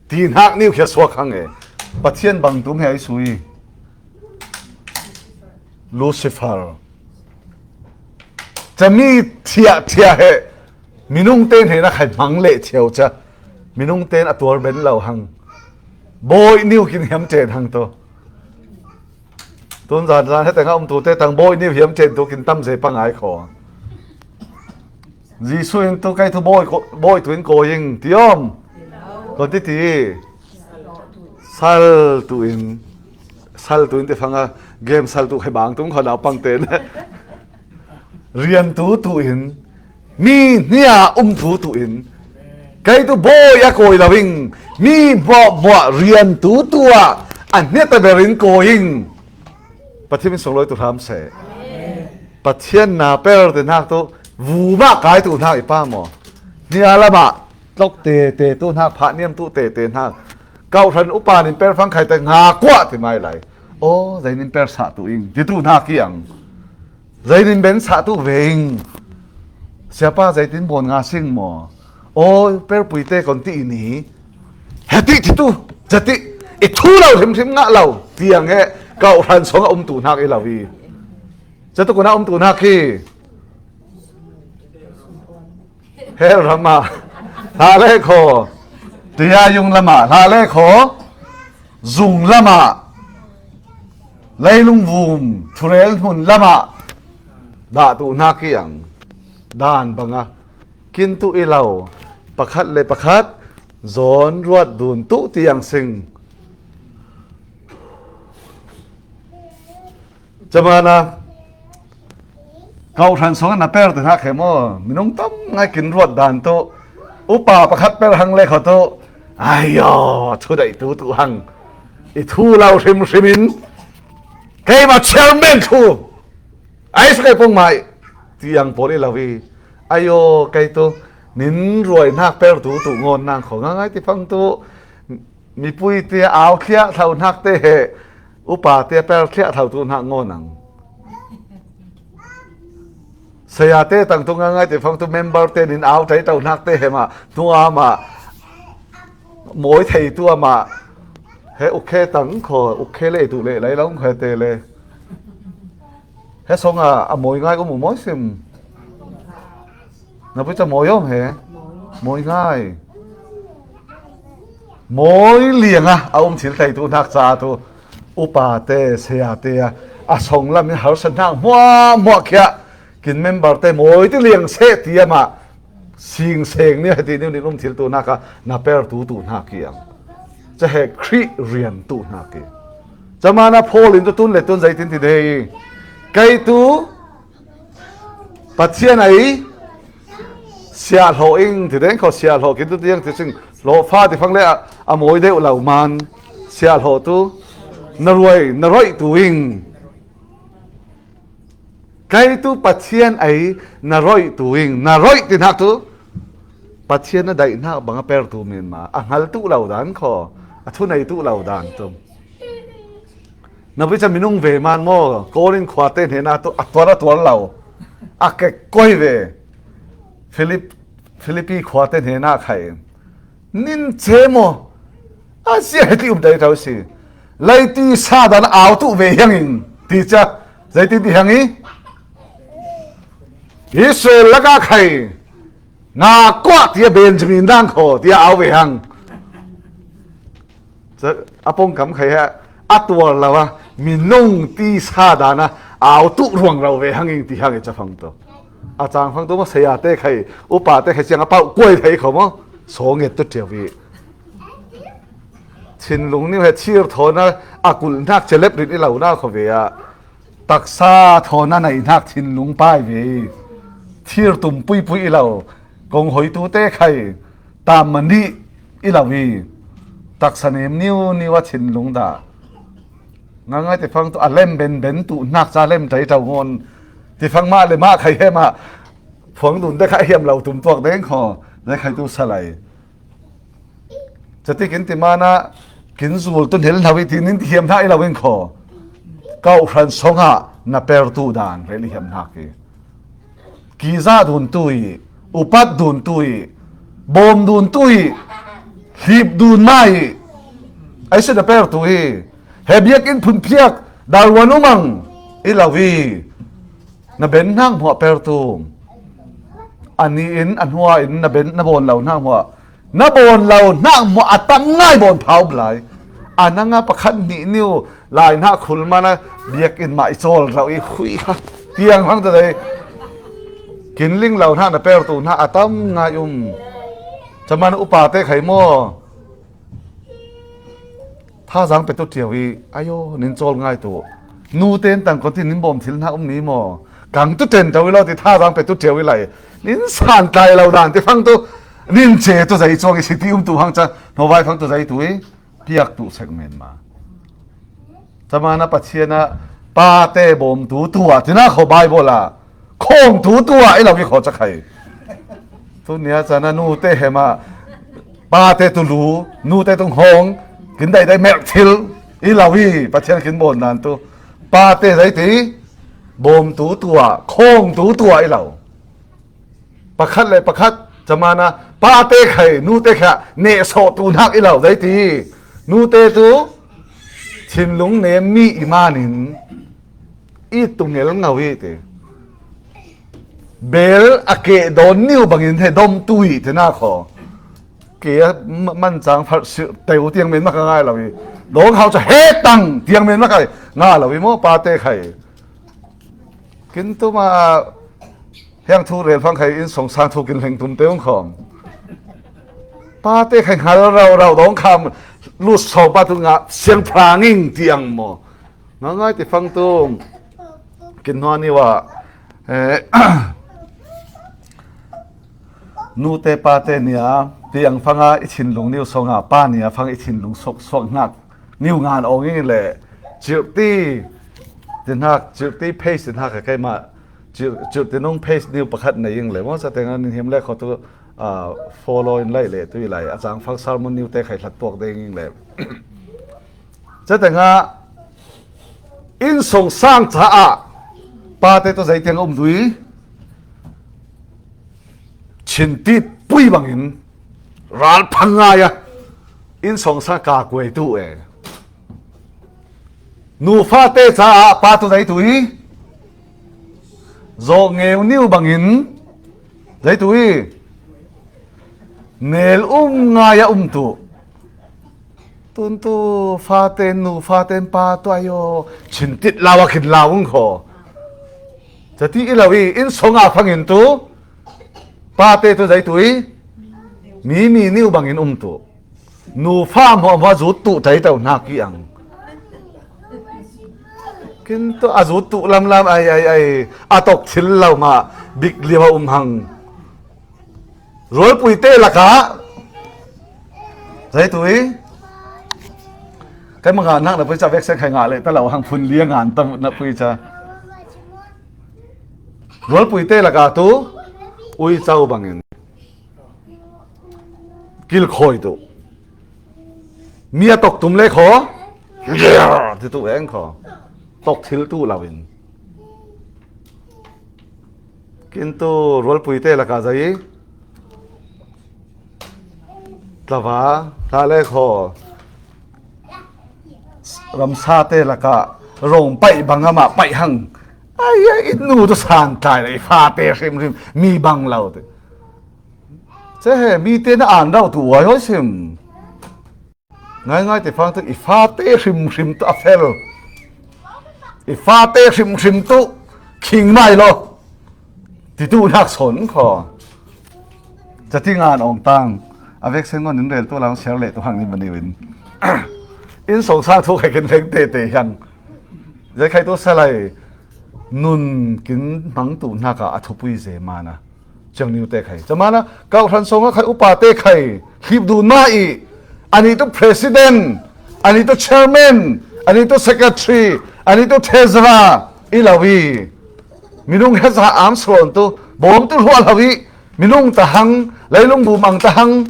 Ti hnak niu khia suak hang e. Pathian bang tu he ai sui. Lucifer. Ca mi thiah thiah he. Minung ten he na khai hmang leh thiau ca. Minung ten a tuar ben lo hang. Bawi niu kin hiam ten hang tu. Tun zan zan he tengah um tu te tang bawi niu hiam ten tu kin tam zei pangai kho. Jesu in tu kai tu bawi ko, bawi tu in ko ing ti om. Kon ti ti. Sal tu in. Sal tu in ti fanga game sal tu khai bang tung kho nau pang ten. Rian tu tu in. Mi hnia um tu tu in. Kai tu bawi a kawi lo in. Mi hmuah hmuah rian tu tu ah. A hnia ta ber in kawi in. Pathian min sunglawi tu hram seh. Pathian na per te hnak tu vumah kai tu hnak i pa maw. Hnia lamah tlok te te tu hnak phah niam tu te te hnak. Kauhran upa nin per fang khai te nga kuah ti mai lai. Aw, zei nin per sah tu ing. Ti tu hnak i ang. Zei nin ben sah tu ve ing. Siapa zei tin bawn nga sing maw. Aw, per pui te kon ti i ni. He ti ti tu. Za ti. I thu lo hrim hrim ngah lo. Tiang he. Kauhran song a um tu hnak i lo i. Za tu kun a um tu hnak hi. Hel rama. Hla le kho. Tuya yung lama. Hla le kho. Zung lama. Leilung vum. Thurel hmun lama. Dah tu hnak i ang. dan banga kin tuh i lo, pakhat le pakhat zawn ruat dun tuh tiang sing. Camana, kau hran song na per te hna khe maw, minung tam ngai kin ruat dan tuh, upa pakhat per hang le kho tuh, ayo, thu dai tu tu hang, i thu lo hrim hrim in, keima chairman thu, ai sa kai pong mai, tiang pawl i lo i, ayo, kai tu, nin ruai hnak per tu tu ngawn nang kho ngai ngai ti fang tu, mipui tia au thliah thlau hnak te he, upa tia per thliah thlau tu hnak ngawn ang. Saya te tang tu ngai ngai te fang tu member te nin au tai tau hnak te he mah, hnua mah, mawi thei tu amah, he ukhe tang kho, ukhe le tu le lai long khe te le. He song a, a mawi ngai um u mawi sim. Na pui ca mawi om he? Mawi ngai. Mawi liang a, a um thil thei tu hnak ca tu. Upa te, saya te a, a song lam in harsa hnak hmuah hmuah khia. Kin member te mawi ti liang seh ti amah. Sing seng ni heti ni nin um thil tu hnak a, na per tu tu hnak i ang. Ca he Khrih rian tu hnak i. Camana Paul in tu tun le tun zeitin ti dei. Kei tu Pathian ei siah hlawh ing ti deng kho siah hlawh kin tu tiang ti sing hlawh fa ti fang le a, a mawi deuh lo man siah hlawh tu na ruai, na roih tu ing. Kei tu Pathian ei na roih tu ing, na roih ti hnak tu Pathian na daih hnak bang a per tu men ma, a hngal tu lo dan kho, a thunei tu lo dan tu. Na pui ca minung ve man maw, Korin khua te hne na tu a tuar a tuar lo, a kek koi ve. Philip, Philippi khua te hne na khai. Nin che maw? A sia he ti um dai tau si. Lei ti sa dan au tu ve hiang in ti ca. Zei ti ti hiang i? Israel laka khai. Nga kuah tia Benjamin dang kho tia au ve hang. Ca, a pawngkam khai ha, a tuar lo a, minung ti sa dan a, au tu ruang rau ve hang in ti hang i ca fang to. A cang fang to maw saya te khai, upa te khai ciang a pauh kuai thei kho maw, saw nget tu tia vi. Thinlung niu he thir thawn a, a kulh hnak celep rit i lo na kho ve a. Taksa thawn a nei hnak thinlung pai ve i. Thir tum puipui i lo, kong hoi tu te khai, tam mani i lo i. Taksa nem niu niu a thinlung dah. Nga ngai ti fang tu a lem ben ben tu hnak ca lem tai tau ngon. Ti fang mah le mah khai he mah. Phuang dun te khai hiam lo tum tuak deng kho. Dai khai tu salai. Catikin ti mana kin zul tu hnel hna i ti nin ti hiam hna i lo in kho. Kau hran song ah na per tu dan rel i hiam hna ki. Ki zah dun tu i, upat dun tu i, bawm dun tu i, hlip dun ma i, ai si na per tu i, he biakinn phunphiak, darwan umang i lo i, na ben hnak hmuah per tu. Ani in, a hnua in, na ben, na bawn lo hnak hmuah. Na bawn lo hnak hmuah a tam ngai bawn phau lai. A nanga pakhat hnih niu lai hnak khul mana biakinn mah i cawl rau i hui kha. Tiang hang ta dei. Kin ling lo hnak na per tu hnak a tam ngai um. Caman upa te khai maw? Thazaang pe tu ṭiau i, ayo, nin cawl ngai tu. Nu ten tang kon ti nin bawm thil hna um ni maw? Kang tu ṭen ṭau i lo ti thazaang pe tu ṭiau i lai. Nin san tlai lo dan ti fang tu, nin che tu zei cuang i si ti um tu hang ca, hnawvai fang tu zei tu i, piak tu sek men ma. Camana Pathian a, pa te bawm tu tu a, tina kho Bible a, khawng tu tu a i lo i kho cakhai. Tu nia cana nu te hema, pa te tu lu, nu te tu hong, kin dai dai melh thil i lo i, Pathian kin bawn dan tu. Pa te dai ti, bawm tu tu a, khawng tu tu a i lo. Pakhat le pakhat, camana, pa te khai, nu te kha, neh sawh tu hnak i lo dai ti. Nu te tu, thinlung nem mi i manin, i tu ngel ngau i ti. Bel a keh dawn niu bangin he dom tu i ti na kho. Ke a ma-, man cang farh sirh teu tiang men maka ngai lo i. Dawng hau ca he tang tiang men maka ngai lo i maw pa te khai. Kin tu ma Hiang thu rel phang khai inn song sang thu kin hleng tum te ung khawm. Pate khai ngal rau rau dong kham lut sawng pa tu nga siang phra nging tiang maw. Nga ngai ti phang tu kin hnuan ni wa, eh, nute pate nia tiang phanga i thinlung niu song a pa nia phang i thinlung sok sok ngak niu ngan ong ing le. Chirti ti hnak, chirti page ti hnak ka kai ma, chir, chirti nung page niu pakhat nei ing le. Mo sa teng an him le kho tu, ah, follow in lai le tu i lai a chang phang sermon niu te khai hlat tuak ding ing le. Sa teng a inn song sang cha a pate tu zai tiang um dui. Chin tit pui bangin ral phang ngai a inn song sang ka kuai tu e. Nu fate cha a pa tu zai tu hi. Zo ngeu niu bangin zai tu hi. Nel um ngai a um tu. Tun tu fate nu fate pa tu ayo chin tit lau a kin lau ung kho. Sa ti i lau i inn song a phangin tu pate tu zai tu i mi mi niu bangin um tu. Nu fa mo mo zut tu tai tau hnak i ang. Kin tu a zut tu lam lam ai ai ai a tok thil lau ma bik liam a um hang. Rualpui te laka zai tu i. Kai manga nak na pui cha vek sek khai nga le ta lau hang phun lia ngan tam na pui cha. Rualpui te laka tu ui chau bangin kil khoi tu. Mi a tok tum le kho. Ti tu eng kho. Tok thil tu lau in. Kin tu rualpui te laka zai. Tlava, tla le kho. Ramsa te laka rong pai bang ama pai hang. Ai ai i nu tu san tai le i fa te hrim hrim mi bang lau te. Che he mi te na an rau tu ai hoi sim. Ngai ngai te phang tu i fa te hrim hrim tu a fel. I fa te hrim hrim tu king mai lo. Ti tu nak son kho. Cha ti ngan ong tang. A vek sen ngon in rel tu lang siar le tu hang ni mani win. Inn song sang thu khai kin leng te te hiang. Zai khai tu salai nun kin mang tu naka a thupui ze mana. Chiang niu te khai. Cha mana kau hran song a khai upa te khai. Hlip dun ma i. Ani tu president, ani tu chairman, ani tu secretary, ani tu treasurer i lau i. Minung he za am sron tu bawm tu hluah hlo i. Minung ta hang, leilung bum ang ta hang,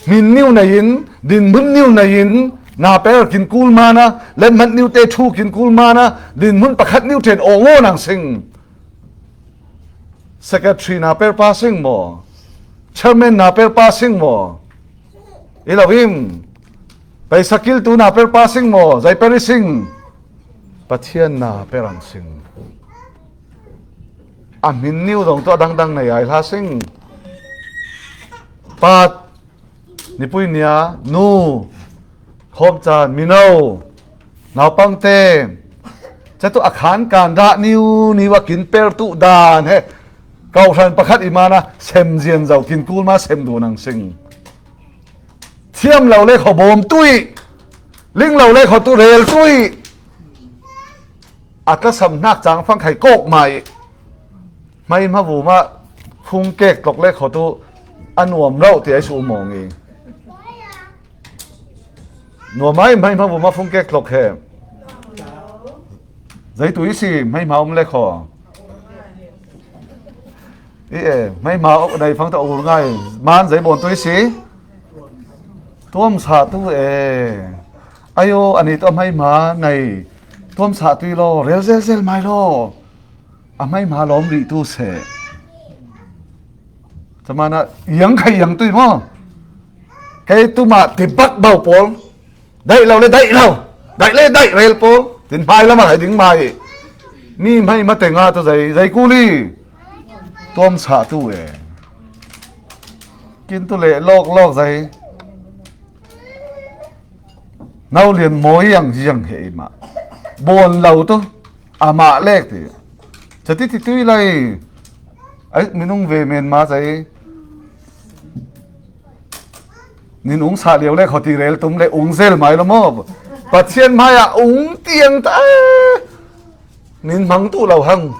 min niu na in, din mun niu na in, na per kin kul mana, let mat niu te thu kin kul mana, din mun pakhat niu ten ong o nang sing. Secretary na per pa sing mo, chairman na per pa sing mo. I lo im, paisa kil tu na per pa sing mo, zai per i sing. Pathian na per ang sing. A min niu dong tu a dangdang na yai hla sing. Pat, nipui nia, nu, khom chan, mino, naupang te. Cha tu a khan kan dah niu, niu a kin per tu dan he. Kau hran pakhat i mana, sem zian zau kin kul ma sem du nang sing. Thiam lo le kho bawm tui. Ling lo le kho tu rel tui. A tlasam hnak cang fang khai kawk mai. Mai ma bu ma fung kek tlok le kho tu a nuam rau ti ai su mawng i. Nuam ai mai ma bu ma fung kek tlok he. Zai tu i si mai ma um le kho. I e, mai ma ok dai fang ta ur ngai. Man zai bon tu i si. Tuam sa tu e. Ayo, ani tu a mai ma ngai. Tuam sa tu i lo, rel zel zel mai lo. A mai ma lom ri tu se. Cha mana, yang khai yang tu i mo. Kai tu ma ti bak bau pol. Daih lo le daih lo. Daih le daih rel pawl. Tin hmai lama hai ding mai. Mi hmai ma te nga tu zai, zai kuli. Tuam sa tu e. Kin tu le lok lok zai. Nau lian mawi yang ziang he i ma. Bon lo tu. Amah lek ti. Chati ti tui lai. Ai, minung ve men ma zai. Nin ung sa liau le khawti rel tum le ung zel mai lo maw? Pathian hmaiah ung tiang ta. Nin hmang tu lo hang.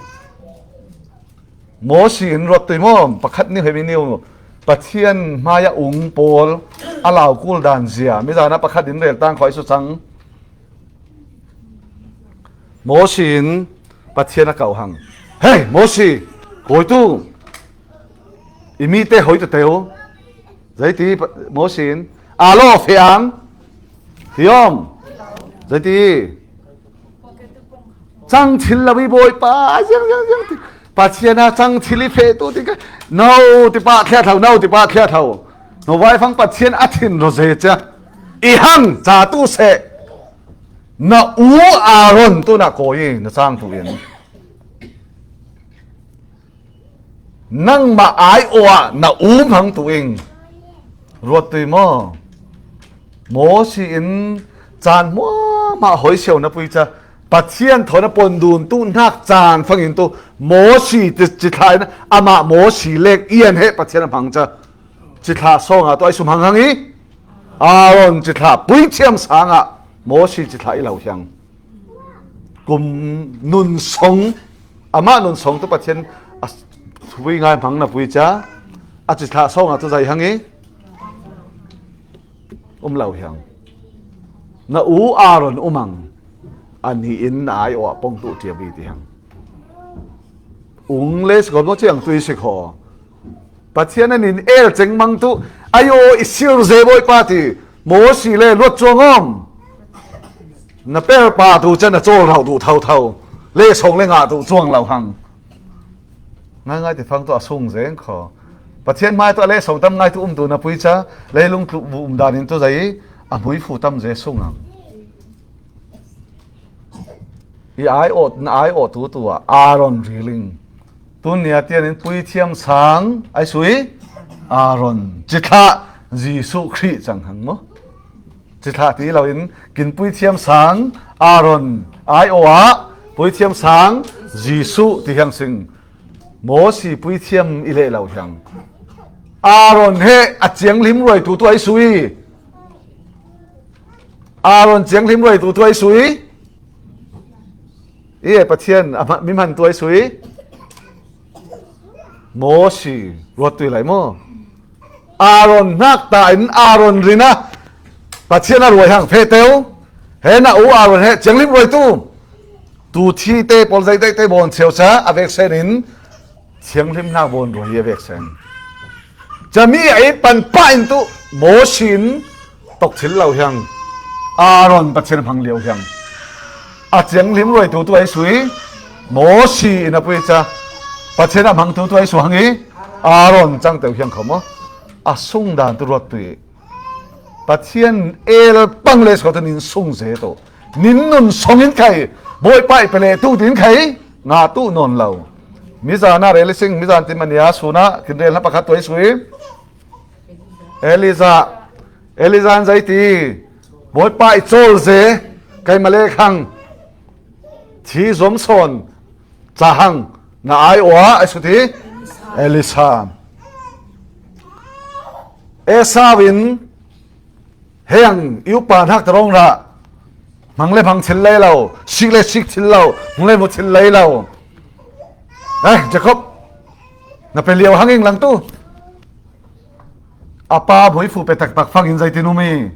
Mosi in ruat tui maw? Pakhat ni hemi niu. Pathian hmaiah ung pawl a lau kul dan zia. Mi zana pakhat in rel tang khoi su chang. Mosi in Pathian a kau hang. Hei, Mosi, koi tu. I mi te hoi tu teu. Zai ti Pa-, Mosi in. A lo fe ang. Hiom. Zai ti. Chang thil lo i boi pa. Yang, yang, yang. Pathian a chang thil i fe tu ti ka. No, ti pa thia thau, no, ti pa thia thau. No vai fang Pathian a thin ro ze cha. I hang cha tu se. Na u Aaron tu na koi na chang tu in. Nang ma ai o a na u mang tu in. Ruat tui maw? Mosi in chan hmua ma hoi siau na pui cha. Pathian thona pon dun tu nak chan fangin tu. Mosi ti, ti thla in ama Mosi lek ian he Pathian a mang cha. Chithla sawng a tu ai sum hang hang i. Aaron chithla pui thiam sang a Mosi chithla i lo hiang. Kum nun song, ama nun song tu Pathian a thui ngai hmang na pui cha. A chithla sawng a tu zai hang i. Um lo hiang. Na u Aaron um ang. A ni in na ai o a pong tu tia bi ti hang. Ung le si ko mo chiang tui si ko. Pathian a nin el cheng mang tu, ai o i sil ze boi pa ti, Mosi le luat chuang om. Na per pa tu chan a chol rau tu thau thau, le song le nga tu chuang lau hang. Ngai ngai ti fang tu a sung zeng kho. Pathian mai tu a le song tam ngai tu um tu na pui cha, le lung tu bu um dan in tu zai, a mui fu tam ze sung ang. I ai awt, na ai awt tu tu a Aaron riling. Tun nia tian in pui thiam sang ai sui Aaron. Chithla Jesu Khrih chang hang mo. Chithla ti lo in kin pui thiam sang Aaron ai aw a pui thiam sang Jesu ti hiang sing. Mosi pui thiam i le lo hiang. Aaron he a chiang lim ruai tu tu ai sui. Aaron chiang hlim ruai tu tu ai sui. I e Pathian, a ma-, mi man tu ai sui. Mosi, ruat tui lai mo. Aaron nak ta in Aaron rina. Pathian a ruai hang fe teu. He na u Aaron he chiang hlim ruai tu. Tu thi te pol zai dai te bon cheu cha, a vek sen in. Chiang hlim nak bon ruai a vek sen. Chami a it pan pa in tu Mosi in tok thil lo hiang. Aaron Pathian hmang liau hiang. A chiang hlim ruai tu tu ai sui. Mosi in a pui cha. Pathian a hmang tu tu ai su hang i. Aaron chang teu hiang kho mo. A sung dan tu ruat tui. Pathian el pang le sawt nin sung ze to. Nin nun song in khai, Bawipa i pele tu din khai, nga tu non lo. Mizan a rel sing, mizan tin mania suna, kin rel na pakhat tuai sui. Eliza, Eliza an zai ti, Bawipa i chol ze, kai ma le khang, thi zom son, cha hang, na ai oa, ai suti, Elisa. Esau in, heng, i upa hnak tarong ra, hmang le hmang thil lei lo, sik le sik thil lo, hmang le mu thil lei lo. Eh, Jacob, na pe liau hang ing lang tu. A pa muifu pe taktak fangin zai tin um i.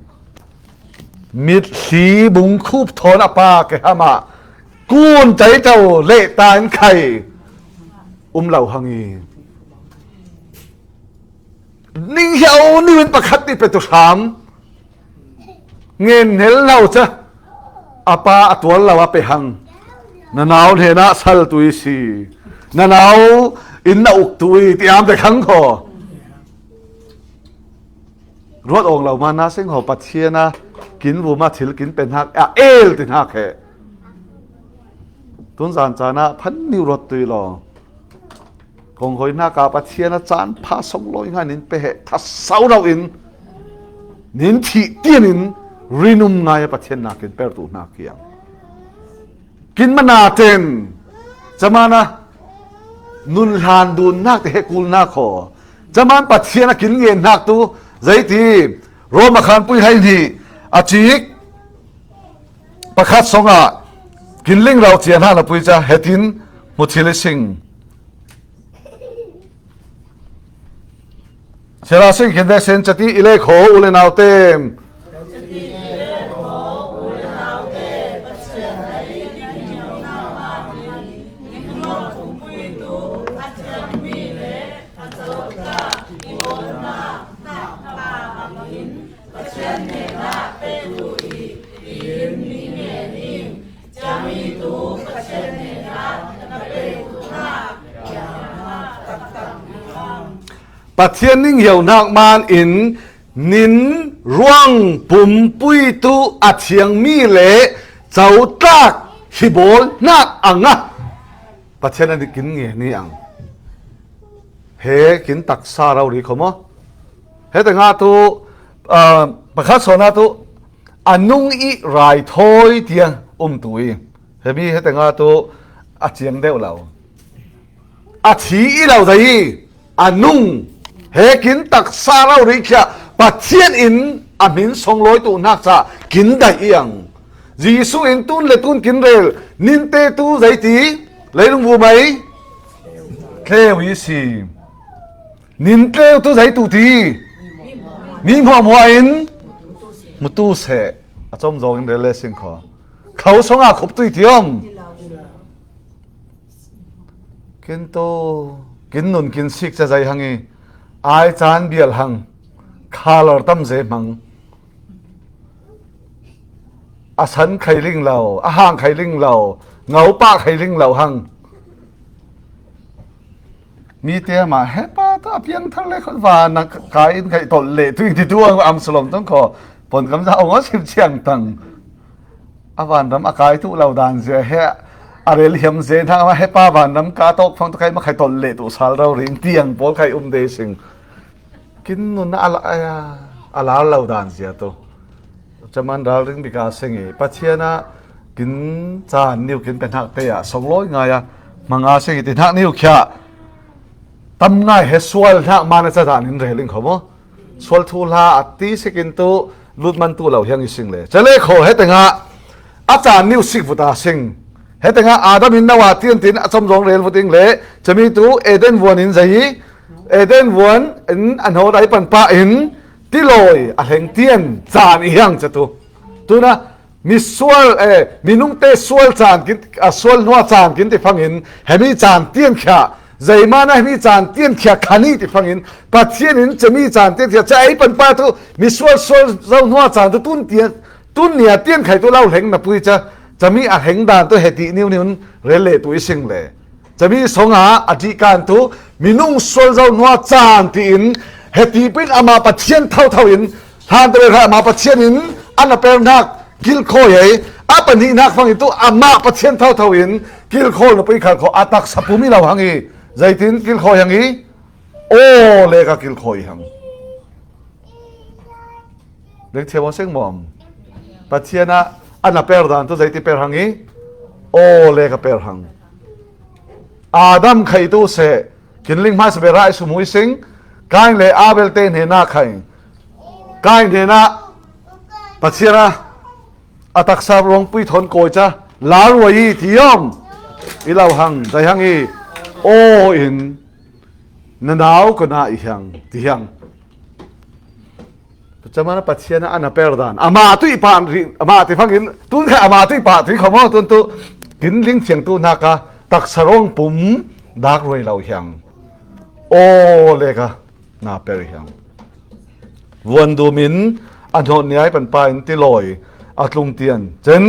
Mitthli bungkhup thawn a pa ke hama kun tai tau le ta in khai um lo hang i. Ning hiau niu in pakhat ni pe tu hram. Ngen hel lo cha. A pa a tual lo a pe hang. Na nau hnenah sal tu i si. Na nau in na uk tu i ti am te khang kho. Ruat awng lo ma na seng haw Pathian a kin vuma thil kin pe hnak a el ti hnak he. Tun zan caan ah phan niu ruat tui law. Kong hoi hnak a Pathian a caan pha song lawi ngai nin pe he tha sau lo in nin thih tian in rinum ngai a Pathian nakin per tu hnak hiang. Kin mana ten camana nun hlan dun nak te he kul nak ho. Caman Pathian a kin ngen nak tu, zei ti, Rom a khanpui hai ni, a cik, pakhat song a, kin ling rau cia hna na pui ca, hetin, mu thil i sing. Sera sing khin dek sen cati i le kho u le nau tem. Pathian ning hio nak man in nin ruang pumpui tu a thiang mi le cautlak hi bawl nak a nga. Pathian a kin nge ni ang. He kin taksa rau ri kho maw? He te nga tu, ah, pakhat sona tu a nung i rai thoi tia um tu i. He mi he te nga tu a chiang deuh lo. A thi i lo dai i. A nung. He kin taksa rau ri khia. Pathian in a min song loi tu nak ca kin dai i ang. Jesu in tun le tun kin rel. Nin te tu zei ti. Leilung bu mai. Tleu i si. Nin tleu tu zei tu ti. Mi hmuahhmuah in. Mutu se. A com zong in rel le sing kho. Khau song a khup tui ti om. Kin tu. Kin nun kin sik ca zei hang i. Ai caan bial hang. Khalar tam ze hmang. A san khai ling lo, a hang khai ling lo, ngau pah khai ling lo hang. Mi te ma he pa tu a piang thar le khon van na kai in khai tol le tu ti tu ang am salom tong kho. Pon kam za ong a sim chiang tang. A van ram a kai tu lo dan zia he a rel hiam ze na ma he pa van ram ka tok phang tu khai ma khai tol le tu sal rau ring tiang pol khai um de sing. Kin nun a la, a, a lar lo dan zia tu. Caman ral ring bika seng i. Pathian a kin caan niu kin pe hnak te a song loi ngai a. Hmanga seng i ti hnak niu khia. Tam ngai he sual hnak man a ca dan in rel in kho maw? Sual thu hla a ti sik in tu lut man tu lo hiang i sing le. Ca le kho he te nga. A caan niu sik vuta sing. He te nga Adam in Noah tian tin a com zong rel vut ing le. Cami tu Eden vuan in zei i. Eden vuan in a hnawt ai pan pah in tilawi a hleng tian caan i hiang ca tu. Tuna misual, eh, minung te sual caan kin, a sual hnua caan kin ti phang in hemi caan tian khia, zeimana hemi caan tian khia khan i ti phang in Pathian in cami caan tian khia, ca ei pan pah tu misual sual zo hnua caan tu tun tian, tun nia tian khai tu lo hleng na pui ca, cami a hleng dan tu he ti niu niu in rel le tu i sing le. Cami song a a dih kan tu minung sual zo hnua caan tiin he ti pin amah Pathian thotho in hlan te le amah Pathian in a na per hnak kilkhawi ei a pahnih hnak fang in tu amah Pathian thotho in kilkhawl na pui khal kho a taksa pum i lo hang i zeitin kilkhawi hang i aw le ka kilkhawi hang. Dek thiam aw seng mawm. Pathian a a na per dan tu zeiti per hang i aw le ka per hang. Adam khai tu se kin ling hmai se be rai sumui sing. Kain le Abel te hne na khai. Kain hne na Pathian a a taksa ruang pui thon koi ca lar ruai i ti om. I lo hang, dai hang i aw in na nau ko na i hang ti hang. Tua mana Pathian a na per dan. Amah tu i pan ri, amah ti fangin, tun kha amah tu i pah tu i kho maw, tun tu kin ling thiang tu nak a taksa ruang pum dak ruai lo hiang. Aw le ka na per hiang. Vuan dum in a hnawt niai pan pa in tilawi a tlung tian. Cen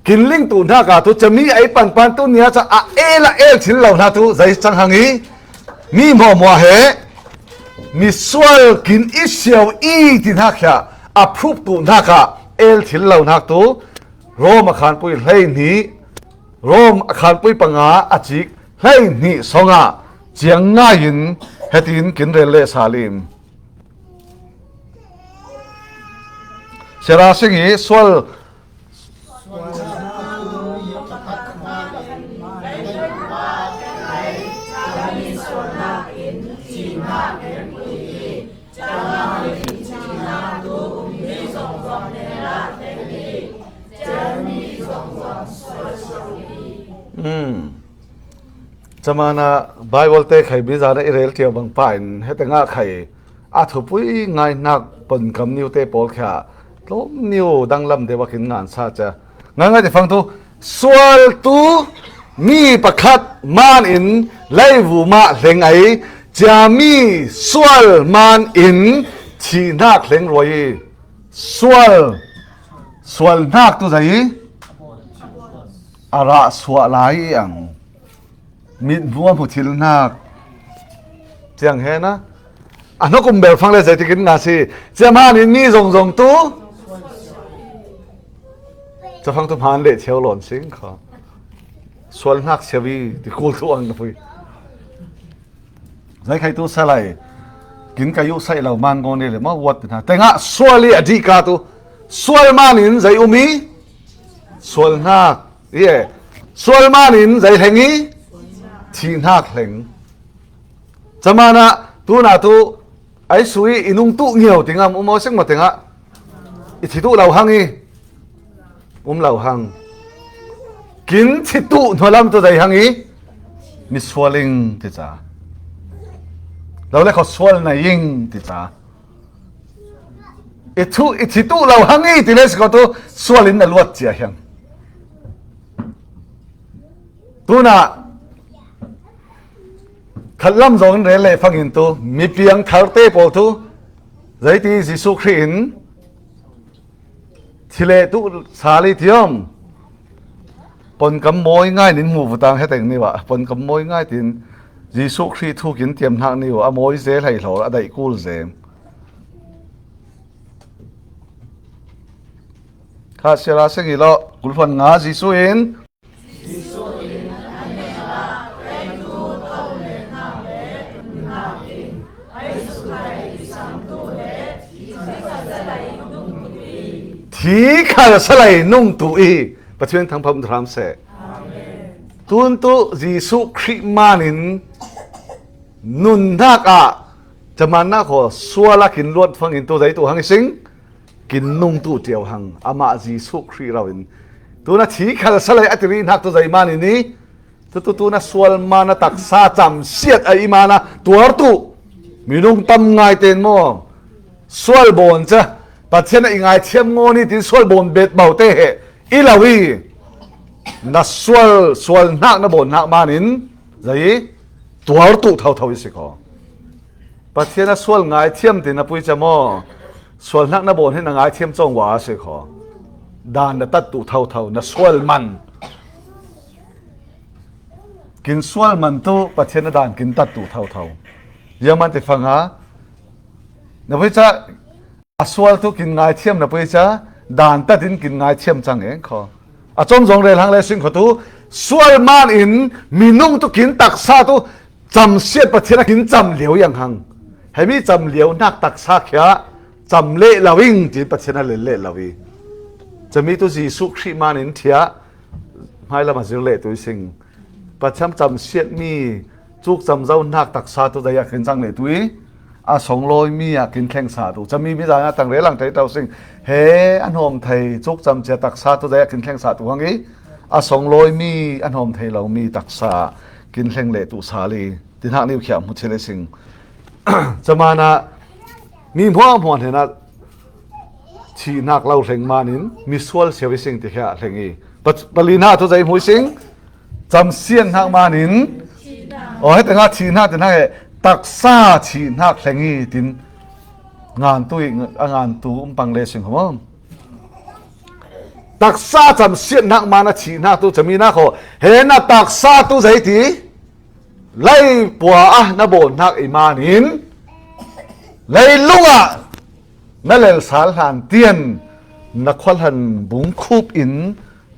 Kin ling tu hna ka tu cami ei panpan tu nia ca a el a el thil lo hna tu zei cang hang i mi hmuahhmuah he misual kin i siau i ti hna khia a phup tu hna ka el thil lo hna tu Rom a khanpui hlei hnih Rom a khanpui panga a cik hlei hnih song ah ciang ngai in hetin kin rel le sa lim. Sera sing i sual Camana Bible te khai bizana i rel tia bang pa in hete ngah khai a thupui ngaihnak ponkam niute pawl khia tlawm niu danglam deuh a kin ngan sa cia. Ngaingai ti fang tu sual tu mi pakhat man in leivu mah hleng ai cia mi sual man in thihnak hleng ruai i sual sual hnak tu zei a rah suah lai i ang. Mit hmuahmu thil hnak ciang he na a hnok um bel fang le zei tikin nga si cia man in mi zongzong tu ca fang tu hman le cheu lawn sing kha sual hnak sia vi ti kul tu ang na pui. Zei khai tu salai kin ka yu sai lo man gong ni le ma wat na tengah sual i a dih ka tu sual man in zei um i sual hnak i e sual man in zei hleng i thihnak hleng. Camana tuna tu ai sui i nung tu ngiau tingam um aw sing ma tengah i thi tu lo hang i um lo hang. Kin thi tu hnualam tu zei hang i mi sualing ti ca lo le kho sual na ing ti ca. I thu i thi tu lo hang i ti le si kho tu sual in na luat cia hiang. Tuna khatlam zong in rel le fangin tu mi piang tharte pawl tu zeiti Jesuh Khrih in thile tu sali tiom ponkam mawi ngai nin hmu vutang heteng ni va ponkam mawi ngai tin Jesuh Khrih thu kin tiam hnak ni a mawi zel hei hlaw a daih kul zel. Kha siara seng i lo kulfan nga Jesuh in thi khal salai nung tu i Pathian thangpham thram seh. Tun tu Jesuh Khrih manin nunnak ah camannak haw sual a kin luat fangin tu zei tu hang i sing kin nung tu tiau hang amah Jesuh Khrih rau in tuna thi khal salai a tiri hnak tu zei manin i tutu tuna sual mana taksa camsiat a i mana tuar tu minung tam ngai ten maw sual bawn ca Pathian a i ngaithiam ngaw ni tin sual bawn bet bau te he i lo i na sual sual hnak na bawn hnak manin zei tuar tu thotho i si kho. Pathian a sual ngaithiam ti na pui ca maw sual hnak na bawn hi na ngaithiam cawng wa a si kho. Dan na tat tu thotho na sual man kin sual man tu Pathian a dan kin tat tu thotho. Ziaman ti fanga na pui ca a sual tu kin ngaithiam na pui ca dan tat in kin ngaithiam cang eng kho. A cawm zong rel hang le sing kho tu sual man in minung tu kin taksa tu camsiat Pathian a kin cam liau iang hang. Hemi cam liau hnak taksa khia cam leh lo ing tin Pathian a lel leh lo i cami tu Jesuh Khrih man in thiah hmailam a zir leh tu i sing. Pathian camsiatmi cuk cam zo hnak taksa tu zei a kin cang leh tu i a songlawi mi a kin thleng sa tu cami mi zan a tang rel ang thei to sing. He a hnawm thei cuk cam cia taksa tu zei a kin thleng sa tu hang i a songlawi mi a hnawm thei lo mi taksa kin thleng leh tu sali ti hnak niu khia hmu thil i sing. Camana mi hmuahhmuah hnenah thihnak lo hleng manin misual siau i sing ti khia hleng i pa- pali hna tu zei hmu i sing. Camsian hnak manin aw hetengah thihnak ti hnak he taksa thihnak hleng i tin ngan tu i a ngan tu um pang le sing hom taksa camsiat hnak mana thihnak tu cami nak haw he na taksa tu zei ti leipua ah na bawn hnak i manin leilung ah na lelsal hlan tian na khualhan bungkhup in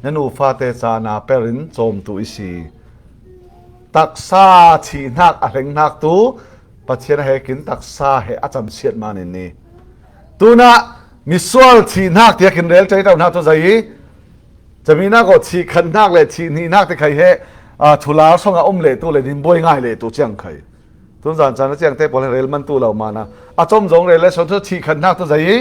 na nufate ca na per in cawmtu i si. Taksa thihnak a hleng hnak tu Pathian a hekin taksa he a camsiat manin ni. Tunah misual thihnak tiakin rel cei hna tu zei i caminak aw thih khat hnak le thih hnihnak ti khai he a, thular song a um leh tu le din buai ngai leh tu ciang khai. Tun zan chan a ciangte pawl he rel man tu lo mana a chom zong rel le so thu thih khat hnak tu zei i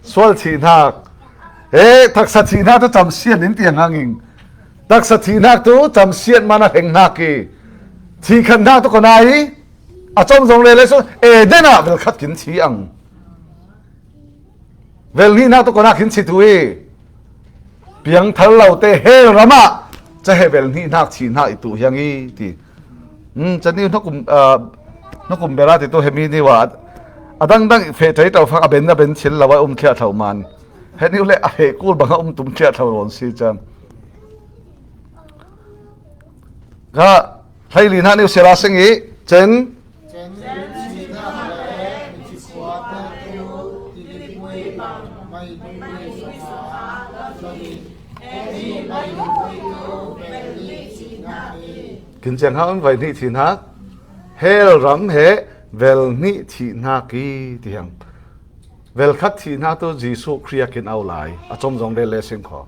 sual thih hnak. He taksa thih hnak tu camsiat in tiang hangin taksa thih hnak tu camsiat mana heng hnak i thih khat hnak tu kona i a chom zong rel le so Eden ah vel khat kin thi ang. Vel hnihnak tu kona kin si tu i piang thar lo te hell ram ah ca he vel hnihnak thihnak i tu hiang i ti. Caniu hnakum bera ti tu hemi niwa a dangdang feh tei tau fak a ben a ben thil lo a um khia thau man. Heniu le a he kul bang a um tum khia thau ron si cang. Ka hleili hna niu sela sing i cen kin ciang hau in vai hnih thihnak hell ram he vel hnih thihnak i ti hiang. Vel khat thihnak tu Jesuh Khrih a kin au lai a com zong le le sing kho.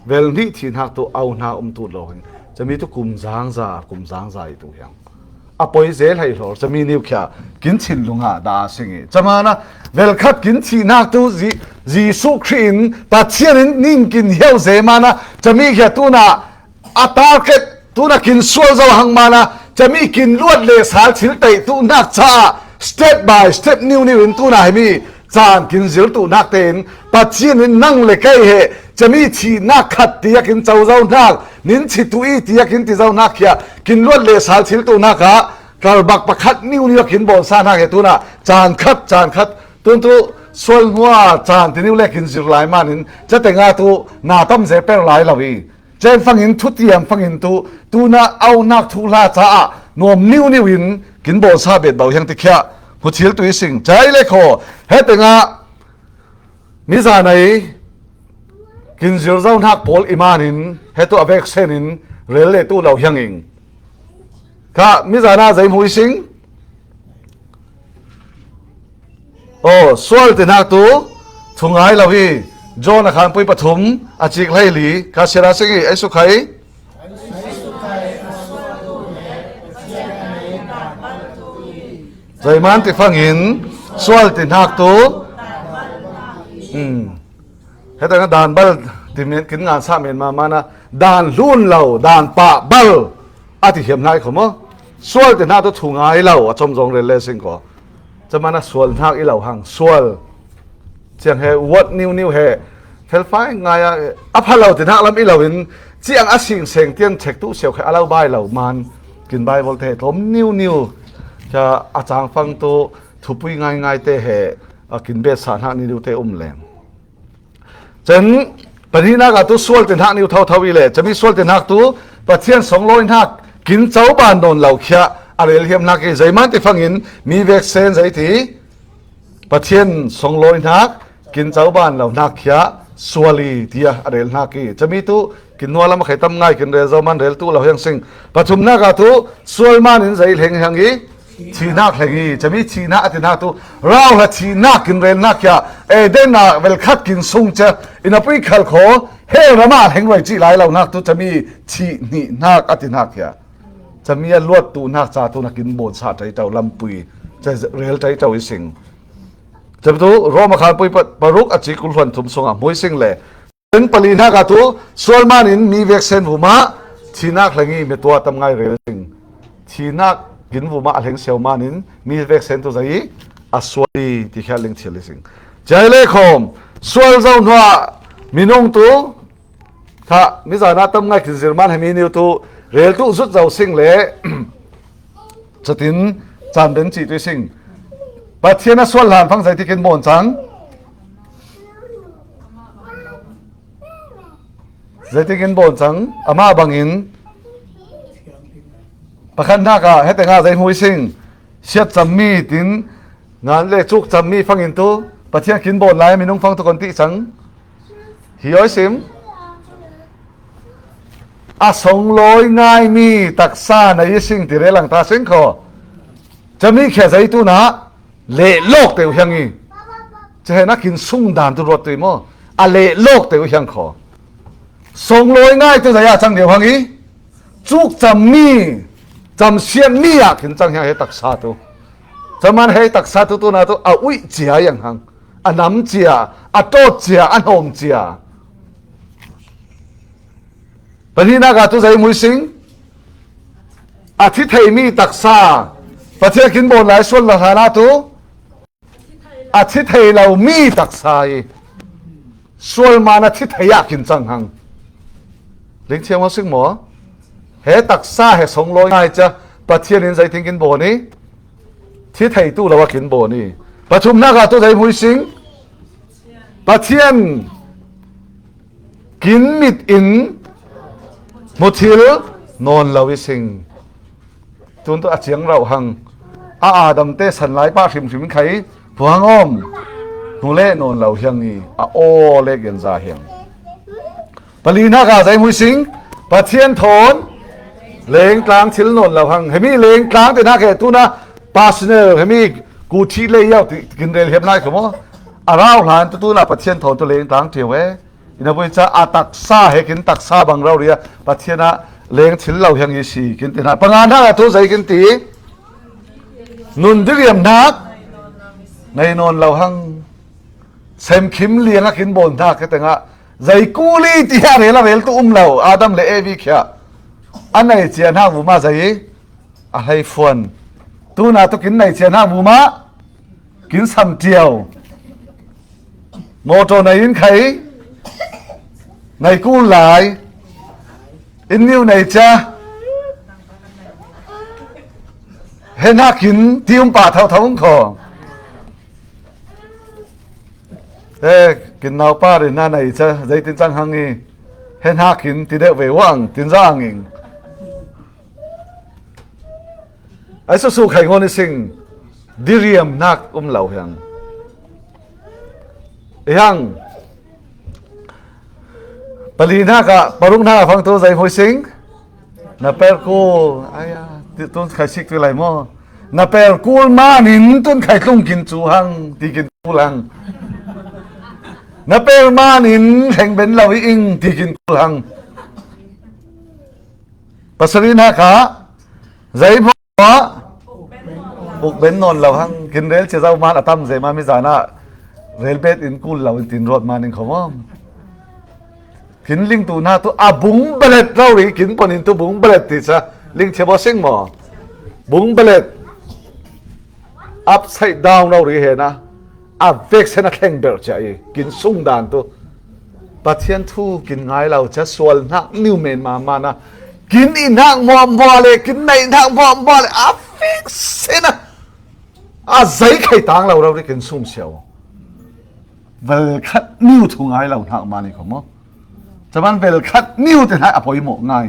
Vel hnih thihnak tu au hna um tu lo hin cami tu kum zangza kum zangza i tu hiang. A poi zel hei hlor cami niu khia kin thin lungah dah a sing i camana vel khat kin thihnak tu Jesuh Khrih in Pathian in ning kin hiau ze mana cami khia tuna a target tuna kin sual zo hang mana cami kin luat le sal thil tei tu nak caah step by step niu niu in tuna hemi caan kin zir tu nak tein Pathian in nang le kei he cami thihnak khat tiak in co zo hnak nin thi tu i tiak in ti zo hnak khia kin luat le sal thil tu nak ah karbak pakhat niu niu kin bawn sa hnak he tuna caan khat caan khat tun tu sual hnuah caan ti niu le kin zir lai man in ca tenga tu na tam ze per lai lo i Cen fangin thutiam fangin tu tuna aunak thuhla caah nuam niu niu in kin bawlsa bet bau hiang ti khiah hmuthil tu i sing cai le kho. He tengah mizanai kin zirzo hnak pawl i man in he tu a vek sen in rel le tu lo hiang ing. Kha mizana zei hmu i sing. Aw, sual ti hnak tu thungai lo i John a khanpui pathum a cik hleili kha siara sing i ei sukha i zeiman ti fangin sual ti hnak tu Hetang dan bal ti men kin ngan sa men ma mana dan hlun lo dan pah bal a ti hiam hnai kho maw? Sual ti hna tu thu ngai lo a com zong rel le sing ko. Camana sual hnak i lo hang sual ciang he wat niu niu he felfai ngai a a pha lo ti hnak lam i lo in ciang a sing seng tian thek tu siau khe a lo bai lo man kin Bible te he tlom niu niu ca a cang fang tu thupui ngai ngai te he a kin bet sa hnak niu niu te um leng. Cun pahnihnak ah tu sual ti hnak niu thotho i le cami sual ti hnak tu Pathian songlawi hnak kin coban nawn lo khiah a rel hiam hnak i zeiman ti fangin mi vek sen zei ti Pathian songlawi hnak kin coban lo hnak khiah sual i tiah a rel hnak i cami tu kin hnualam a khai tam ngai kin rel zo man rel tu lo hiang sing. Pathumnak ah tu sual man in zei hleng hiang i thihnak hleng i cami thihnak a ti hnak tu rauhla thihnak kin rel hnak khiah Eden ah velkhat kin sung cia in a pui khal kho hell ram ah hleng roi cih lai lo hnak tu cami thih hnih hnak a ti hnak khiah cami a luat tu hnak ca tu na kin bawn sa ṭai ṭau lampui ca rel ṭai ṭau i sing. Cami tu Rom a khanpui pa- paruk a ci kul hluan thum sungah hmui sing le Kan pali hnak ah tu sual man in mi vek sen vumah thihnak hleng i metua tam ngai rel sing. Thihnak gin vumah a hleng sio man in mi vek sen tu zei i a sual i ti khiah ling thil i sing. Ciai le khawm sual zo hnuah minung tu kha mizan ah tam ngai kin zir man he mi niu tu rel tu zut zo sing le Catin caan ben cih tu i sing. Pathian a sual hlan fang zeitik in bawn cang? Zeitik in bawn cang? Amah bangin pakhat hnak ah hetengah zei hmu i sing. Siat cammi tin ngan le cuk cammi fangin tu Pathian kin bawn lai minung fang tu kon tih cang. Hi aw i sim. A songlawi ngaimi taksa na i sing ti rel ang ta sing kho. Cami khia zei tu na lehlawk te uh hiang i. Cahena kin sung dan tu ruat tu i maw. A lehlawk te uh hiang kho. Songlawi ngai tu zei a cang deuh hang i. Cuk cam mi, camsiat mi ah kin cang hiang he taksa tu. Caman he taksa tu tuna tu a uih cia hiang hang. A nam cia, a tawt cia, a hnawm cia. Pahnihnaka tu zei muising. A thi thei mi taksa. Pathian kin bawn lai sual la hlana tu. A thi thei lo mi taksa hi. Sual man a thi thei ah kin cang hang. Lingthiam a sing maw? He taksa he song lawi ngai cia. Pathian in zeitin kin bawn hi. Thi thei tu lo a kin bawn hi. Pathumnaka tu zei muising. Pathian kin mit in hmu thil nawn lo i sing. Tun tu a ciang rauh hang. A Adam te san lai pah hrimhrim khai puang awm. Hmu leh nawn lo hiang i a aw lek gen za hiang. Pali naka zei muising. Pathian thawn lengtlang thil nawn lo hang. Hemi lengtlang te nak he tuna personal hemi ku thi le yau ti kin rel hiam nai kho maw? A rau hlan tu tuna Pathian thawn tu lengtlang tiu e. Ina bui ca a taksa he kin taksa bang rau ria Pathian a leng thil lo hiang i si kin ti na. Panga na tu zei kin ti. Nun diriam nak nei nawn lo hang. Semkhim liang a kin bawn nak ke tengah zei kuli ti a rel a rel tu um lo Adam le Evi khia. A nei cia nak vuma zei a hei fuan. Tuna tu kin nei cia nak vuma kin sam tiau. Motor nei in khai nei kul lai. In niu nei cia. He nak kin ti um pa thau thau kho. He kin nau pa rin na nei cia zeitin cang hang i. He nak kin ti deuh ve wang tin za ang ing. Ai susu khai ngon i sing diriam nak um lo hiang. I hang pali nak a paruk nak a fang tu zei hmui sing. Na per kul ai a ti tun khai sik tu lai maw? Na per kul manin tun khai tlung kin cu hang ti kin kul hang. Na per manin hleng ben lo i ing ti kin kul hang. Pasarih nak a zei hmawh ah uk ben nawn lo hang kin rel cia zo man a tam zei ma mi zan ah rel bet in kul lo in tin rawt man in khawm awm. Kin ling tu na tu a bung belet rau ri kin pon in tu bung belet ti ca ling cia baw sing maw? Bung belet upside down rau ri he na. A vek sen a thleng ber cia i kin sung dan tu Pathian thu kin ngai lo cia sual hnak niu men ma ma na kin i hnak hmuahhmuah le kin neih hnak hmuahhmuah le a vek sen a a zei khai tang lo rau ri kin sum siau. Vel khat niu thu ngai lo hnak ma ni kho maw? Caman vel khat niu te hnak a poimawh ngai.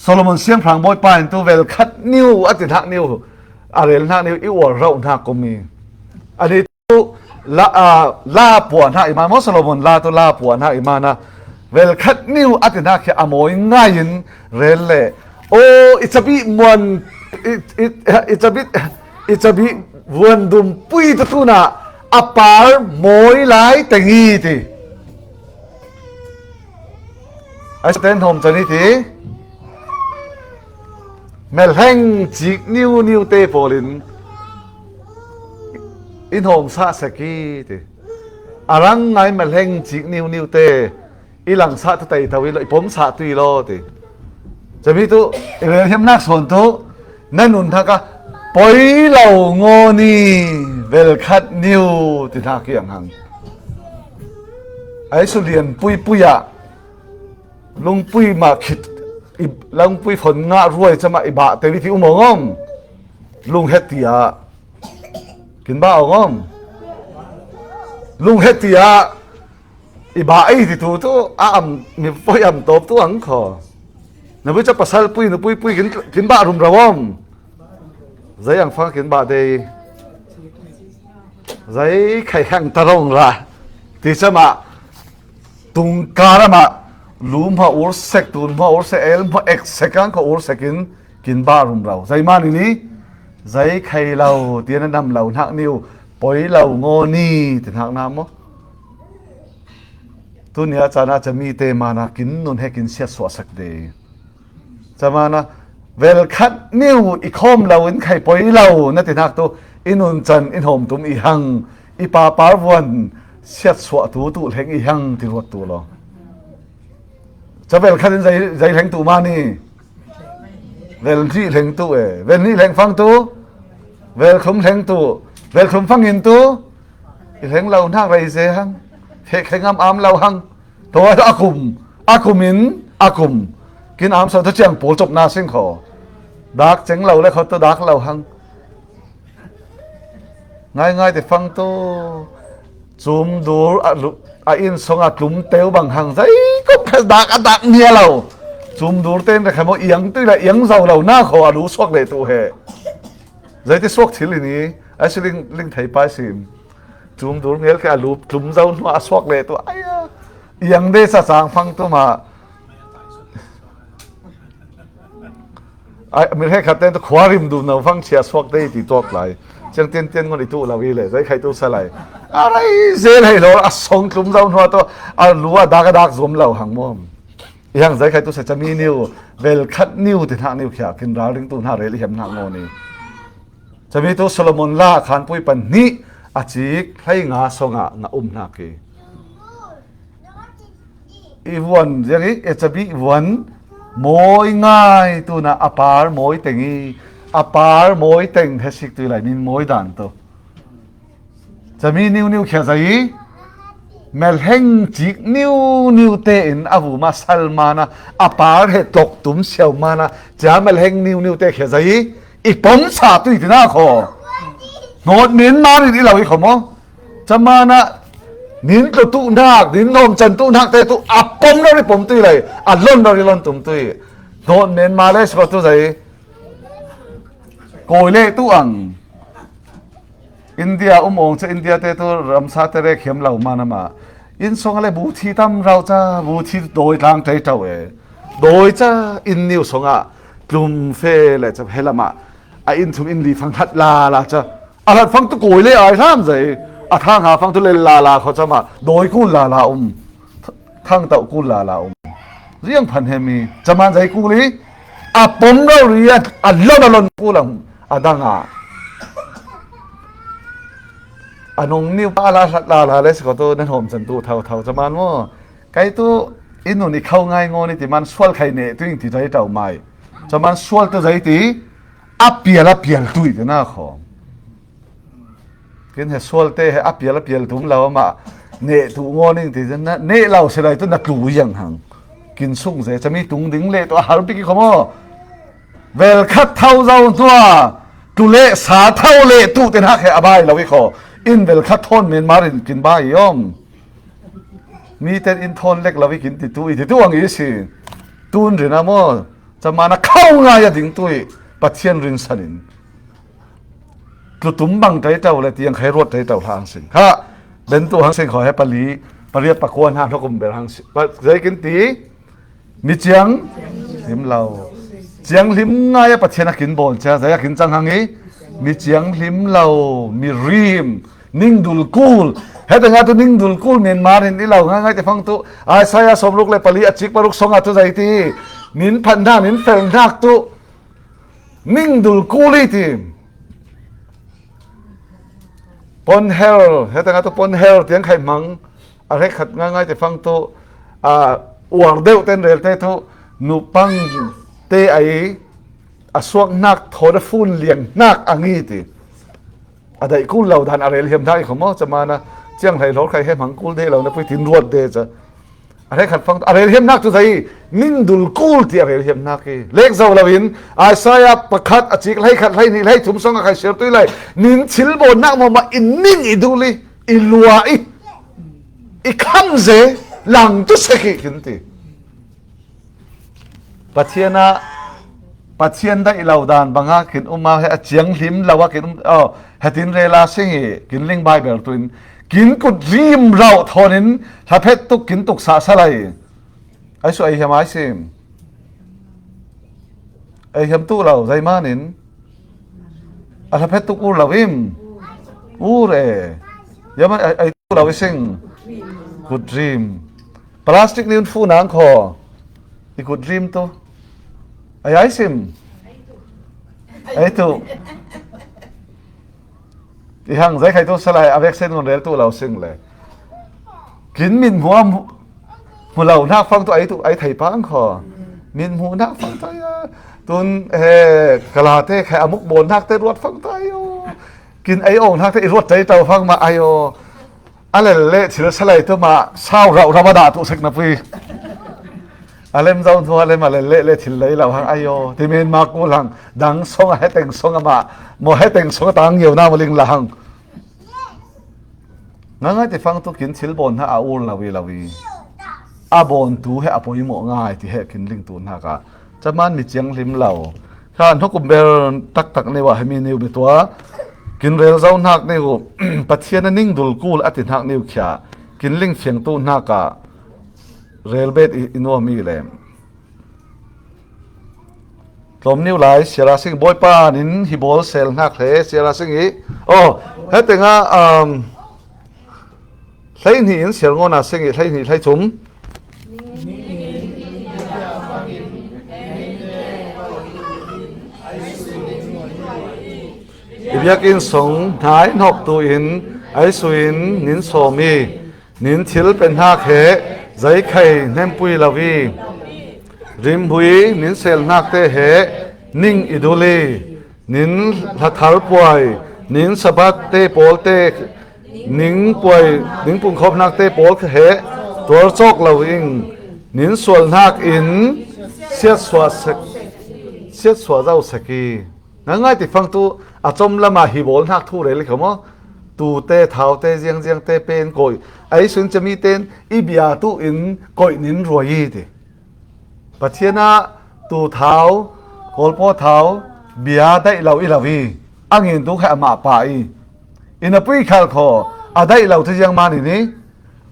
Solomon siangpahrang bawipa in tu vel khat niu a ti hnak niu a rel hnak niu i uar rauh hnak kum i. Ani tu la, a, la puah hnak i man maw Solomon la tu la puah hnak i man a vel khat niu a ti hnak khi a mawi ngai in rel le. O, i cabih muan i, i, i cabih i cabih vuan dum pui tu tuna a par mawi lai teng i ti. Ai ten hawm can i ti. Melheng cik niu niu te pawl in i hawm sah sek i ti. A rang ngai melheng cik niu niu te i lang sah tu tei tho i lo i pom sah tu i lo ti. Cami tu i rel hiam nak sawn tu na nun hnak a poi lo ngaw ni vel khat niu ti hnak hiang hang. Ai su lian pui pui ah lungpui mah khit i lungpui fon ngah ruai camah i bah te i ti um aw ngawm. Lung het ti ah kin bah aw ngawm. Lung het ti ah i bah ei ti tu tu a am mi poi am tawp tu ang kho. Na bui ca pasal pui na pui pui kin, kin bah rum rawm. Zei ang fang kin bah dei. Zei khai hang ta rong ra. Ti camah tungkar amah lu hmawh ur sek tun hmawh ur sek el hmawh ek sek ang kho ur sek in kin bah rum rawm. Zei man in i zei khai lo ti na nam lo hnak niu poi lo ngaw ni ti hnak na maw? Tunia cana ca mite mana kin nun he kin siatsuahsak de. Ca mana velkhat niu i khawm lo in khai poi lo na ti nak tu i nun can in hawm tum i hang, i papar vuan siatsuah tu tu hleng i hang ti ruat tu lo. Ca velkhat in zai, zai hleng tu mani. Vel hnih hleng tu e. Vel hnih hleng fang tu. Vel thum hleng tu. Vel thum fang in tu. I hleng lo nak rei ze hang. Hek hleng am am lo hang. Tua a kum, a kum in, a kum. Kin am sau tu ciang pawl cop na sing kho. Dak ceng lo le kho tu dak lo hang. Ngai ngai te fang tu. Cumdur a lu-, a in song a tlum teu bang hang zai kop kha dak a dak nia lo. Cumdur ten re kha mo iang tu la iang zau lo na kho a lu suak le tu he. Zai te suak thil i ni. A si ling, ling thei pai sim. Cumdur ngel ke a lu tlum zau hnua a suak le tu. Ai a. Iang de sa sang fang tu ma. Ai, mi he khat ten tu khua rim du no fang chia suak de ti tuak lai. Ciang tian tian ngon i tu lo i le, zai khai tu sa lai. A rai ze lai lo, a song tlum zau hnua tu, a lu a dak a dak zuam lo hang mom. I hang zai khai tu sa ca mi niu, vel khat niu ti hnak niu khia, kin ral ring tu hna rel i hiam hnak ngo ni. Ca mi tu Solomon la khan pui pan hnih, a cik, hlei nga song a nga um hnak i. I vuan ziang i, e ca bih vuan, mawi ngai tu na a par mawi teng i, a par mawi teng he sik tu i lai min mawi dan tu. Ca mi niu niu khia zai i, melheng cik niu niu te in a vuma sal mana, a par he tlok tum siau mana, ca melheng niu niu te khia zai i, i pom sa tu i ti na kho. Hnawt men mar in i lo i kho mo. Ca mana, nin tlo tu nak, nin lawm can tu nak te tu, a pom lo i pom tu i lai, a lon lo i lon tum tu i. Hnawt men mar le siko tu zai. Kawi le tu ang. India um awng ca India te tu ramsa te rek hiam lo mana ma. In song le bu thi tam rau ca, bu thi dawi tlang tei tau e. Dawi ca in niu song a tlum fe le ca he lama. A in chung in li fang hlat la la ca. A hlat fang tu kawi le ai hlam zai. A thang ha fang tu le la la kho ca ma. Dawi kun la la um. Thang tau kun la la um. Ziang phan he mi. Ca man zai kun li. A pom rau ri a, a lon a lon kun lam. A dang a. A nong niu pa la hlat la la le siko tu nan hawm can tu thau thau ca man maw. Kai tu in nun i khau ngai ngo ni ti man sual khai ne tu ing ti zai tau mai. Ca man sual tu zai ti a pial a pial tu i ti na kho. Kin he sual te he a pial a pial tum lo ma ne tu ngo ning ti na ne lau se lai tu na tu yang hang. Kin sung ze ca mi tung ding le tu a har pi ki kho maw. Vel khat thau zau tua tu le sa thau le tu te nak he a bai lo i kho. In vel khat thon men mar in kin bai i om. Mi ten in thon lek lo i kin ti tu i ti tu ang i si. Tun rin a maw. Ca mana khau ngai a ding tu i Pathian rin san in. Tlutum bang tei tau le tiang khai ruat tei tau hla hang sing. Kha, ben tu hang sing kho he pali, pariat pakua hna hlokum ber hang sing. Pa, zai kin ti, mi ciang hlim lo. Ciang hlim ngai a Pathian a kin bawn cia, zai a kin cang hang i, mi ciang hlim lo, mi rim, ning dul kul. Heta nga tu ning dul kul Myanmar in i lo ngai ngai te fang tu, Isaiah sawm ruk le pali a cik paruk song a tu zai ti, nin phan hna, nin fel hnak tu, ning dul kul i ti. Pon hel, heta nga tu pon hel tiang khai hmang, a rek khat ngai ngai te fang tu, a, uar deuh ten rel te tu, nupang te ai, a suak hnak thaw da fun liang hnak a ngi ti. A daih kul lo dan a rel hiam hnak i kho maw, ca mana, ciang hlei hlor khai he hmang kul de lo na pui tin ruat de ca. A rei khat fang, a rel hiam hnak tu zai, ning dul kul ti a rel hiam hnak i. Lek zo lo in, Isaiah pakhat a cik hlei khat hlei hnih hlei thum song a khai siar tu i lai, nin thil bawn nak mawmah in ning i dul i, i lua i, i kham ze, lang tu sek i kin ti. Pathian a, Pathian daih lo dan bang a kin um a, he a ciang hlim lo a kin um, oh, he tin rel a sing i, kin ling Bible tu in, kin kut rim rauh thawn in, hlaphet tuk kin tuk sa sa lai. Ai su ai hiam ai sim. Ai hiam tu lo, zai man in. A hlaphet tuk ur lo im. Ur e. Hiam ai, ai tu lo i sing. Kut rim. Plastic ni un fu nang kho. I kut rim tu. Ai ai sim. Ai tu. I hang zai khai tu salai a vek sen ngon rel tu lau sing le. Kin min hmu a hmu, hmu lau nak fang tu ai tu ai thei pang kho. Min hmu nak fang tu ai a. Tun he kalate khai a muk bon nak te ruat fang tu ai o. Kin ai ong nak te i ruat tai tau fang ma ai o. A lel le thil salai tu ma sau rau rau a da tu sek na pui. A lem zau thu a lem a lel le le thil lei lau hang ai o. Ti min ma ku lang dang song a heteng song a ma. Mo heteng song a tang ngeu na mo ling la hang. Nga ngai ti fang tu kin thil bon ha a ul lau i lau i. A bon tu he a poi mo ngai ti he kin ling tu na ka. Caman mi ciang hlim lo. Kha hnukum ber taktak neu ah hemi neu bitua. Kin rel zo hnak neu. Pathian a ning dul kul a ti hnak neu khia. Kin ling fiang tu hnak ah. Rel bet i, i nuam i le. Tlawm neu lai, Siara Sing Bawipa nin hi bawl sel hnak le, Siara Sing i. Oh, heteng ah, um, hleihnih in siar ngawna sing i hleihnih hleithum. I biakinn song hnai hnawk tu in ai suin nin sawm i nin thil pen hnak he zei khai hnem pui lo i rimhui nin sel hnak te he ning i dul i nin hlathar puai nin sabat te pawl te ning puai ning pungkhawmhnak te pawl kha he tuar cawk lo in nin sualhnak in siatsuah sek, siatsuah zo sek i. Ngai ngai ti fang tu a com lamah hi bawlhnak thu rel i kha maw? Tute, thaute, ziangziangte pen kawih a i sun cami ten i bia tu in kawih nin ruai i ti. Pathian ah tu thau, kawlpaw thau, bia daih lo i lo i, a ngin tu kha amah pa i, i na pui khal khaw, a daih lo tu ziang man in i,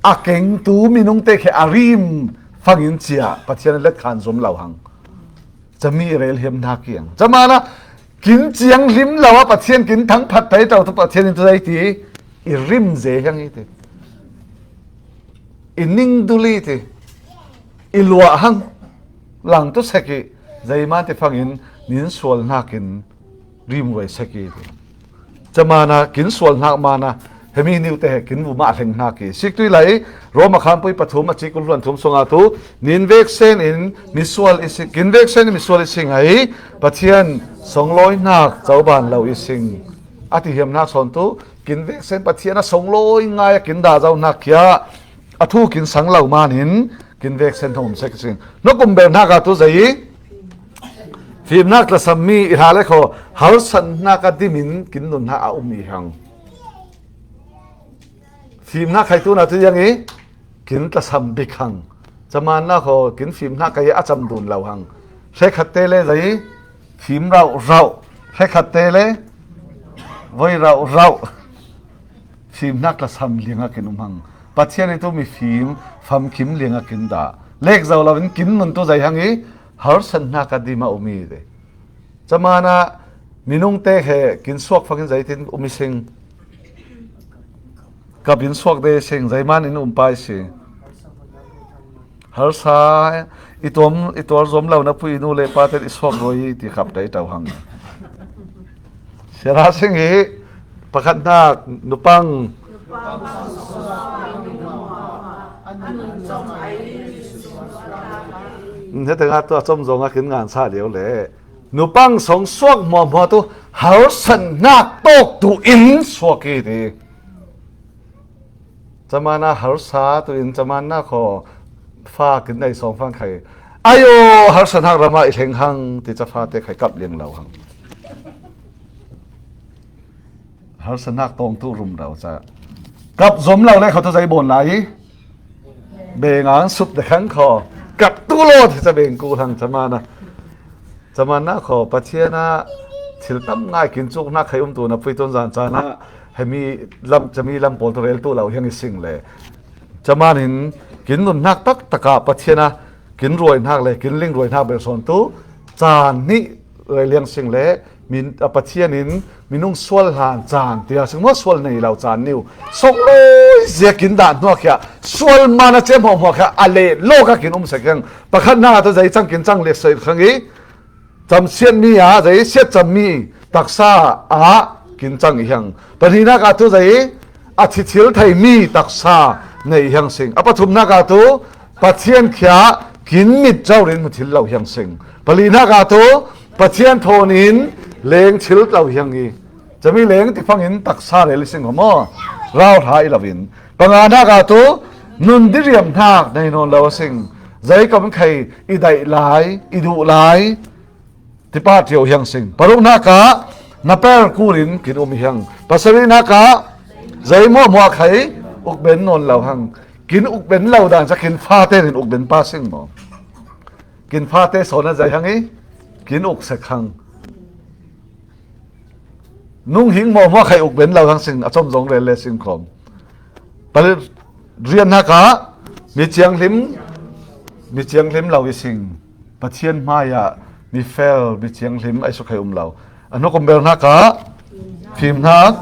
a keng tu minung te khe a rim fangin cia, Pathian a let khan zom lo hang. Cami i rel hiam hna kiang. Camana kin ciang hlim lo a Pathian kin thang phat tai tau tu Pathian in tu dai ti, i rim ze hiang i ti. I ning dul i ti, i luah hang lang tu sek i, zeiman ti fangin nin sual hnakin rimruai sek i ti. Camana kin sual hnak mana, hemi niu te he kin vumah hleng hnak i. Sik tui lai, Roma khanpui pathum a cikul hluan thum sunga tu, nin vek sen in misual i si, kin vek sen in misual i si ngai, Pathian songlawi hnak coban lo i sing. A ti hiam hnak sawn tu, kin vek sen Pathian a songlawi ngai a kin dah zo hnak khia, a thu kin sang lo manin kin vek sen thong um sek sing. Hnukum ber hnak a tu zei i fimhnak tlasam mi i hla le khaw, harsat hnak a dim in kin nun hnak a um i hang. Fimhnak khai tu na tu yang i kin tlasam bik hang. Caman na khaw kin fimhnak kai a cam dun lo hang. Hrekhat te le zei fim rauh rauh. Hrekhat te le voi rauh rauh. Fimhnak tlasam liang a kin um hang. Pathian i tu mi fim famkim liang a kin dah. Lek zo lo in kin nun tu zei hang i harsat hnak a dim a um i te. Camana minung te he kin suak fangin zeitin um i sing. Kap in suak de sing, zeiman in um pai si. Harsa, i tuam, i tuar zom lo na pui nu le pa te i suak roi ti kap dai tau hang. Siara sing i, pakhat hnak, nupang. Hete nga tu a com zong a kin ngan sa lio le. Nupang song suak hmuahhmuah tu harsat hnak tawk tu in suak i ti. Camana harsa tu in camana khaw fa kin nei sawng fang khai. Ayo, harsa hnak ramah i hleng hang ti ca fate khai kap liang lo hang. Harsa hnak tawng tu rum lo ca. Kap zom lo le khaw tu zei bawn lai i. Bengang sup de khang khaw. Kap tu lo ti ca beng ku hang camana. Camana khaw Pathian a thil tam ngai kin cuk hnak khai um tu na pui tun zan cana. Hemi lam, cami lam pawl tu rel tu lo hiang i sing le. Caman in kin nun hnak tak taka Pathian a kin ruai hnak le kin ling ruai hnak bel sawn tu caan hnih rel hiang sing le Min, a Pathian in minung sual hlan caan, tia sing maw, sual nei lo caan niu. Sawk lawi zia kin dah hnuak hiah, sual man a ciam hmuahhmuah hiah, a leh lawk a kin um sek hiang. Pakhatnak ah tu zei cang kin cang lek sek khang i, camsiat mi ah zei siat cam mi taksa ah kin cang i hiang. Pahnihnak ah tu zei a thi thil thei mi taksa nei hiang sing. A pathumnak ah tu Pathian khia kin mit zo rin hmu thil lo hiang sing. Palinak ah tu Pathian thawn in leng thil lo hiang i, cami leng ti fangin taksa rel i sing kho maw? Rauhra i lo in. Panganak ah tu nun diriam hnak nei nawn lo a sing. Zei kam khei i daih lai, i duh lai, tipa tiu hiang sing. Paruknak ah na per kul in kin um hiang. Pasarihnak ah zei hmuahhmuah khei ukben nawn lo hang. Kin ukben lo dan ca kin fate in ukben pa sing maw? Kin fate sawn a zei hang i kin uk sek hang. Nung hing hmuahhmuah khei ukben lo hang sing, a com zong rel le sing khawm. Pali riannak ah mi cianghlim, mi cianghlim lo i sing. Pathian hmaiah mi fel, mi cianghlim ai suk hei um lo. A hnukum belhnak ah fimhnak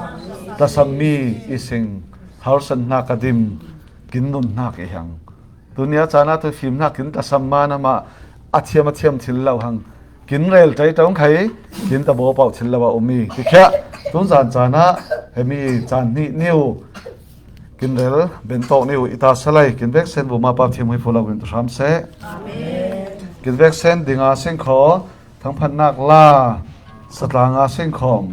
tasam mi i sing. Harsatnak a dim, kin nunhnak i hiang. Tunia caan ah tu fimhnak kin tasam man amah a thiam a thiam thil lo hang. Kin rel tei tong khei, kin ta bawpau thil lo a um i. Tikhiah tun zan caan ah hemi caan hnih niu kin rel bentawk niu i ta salai, kin veksen bu mapa thiam hoi fu lo in tu hram seh. Kin veksen dinga sing kho, thangphatnak la, satla nga sing khawm.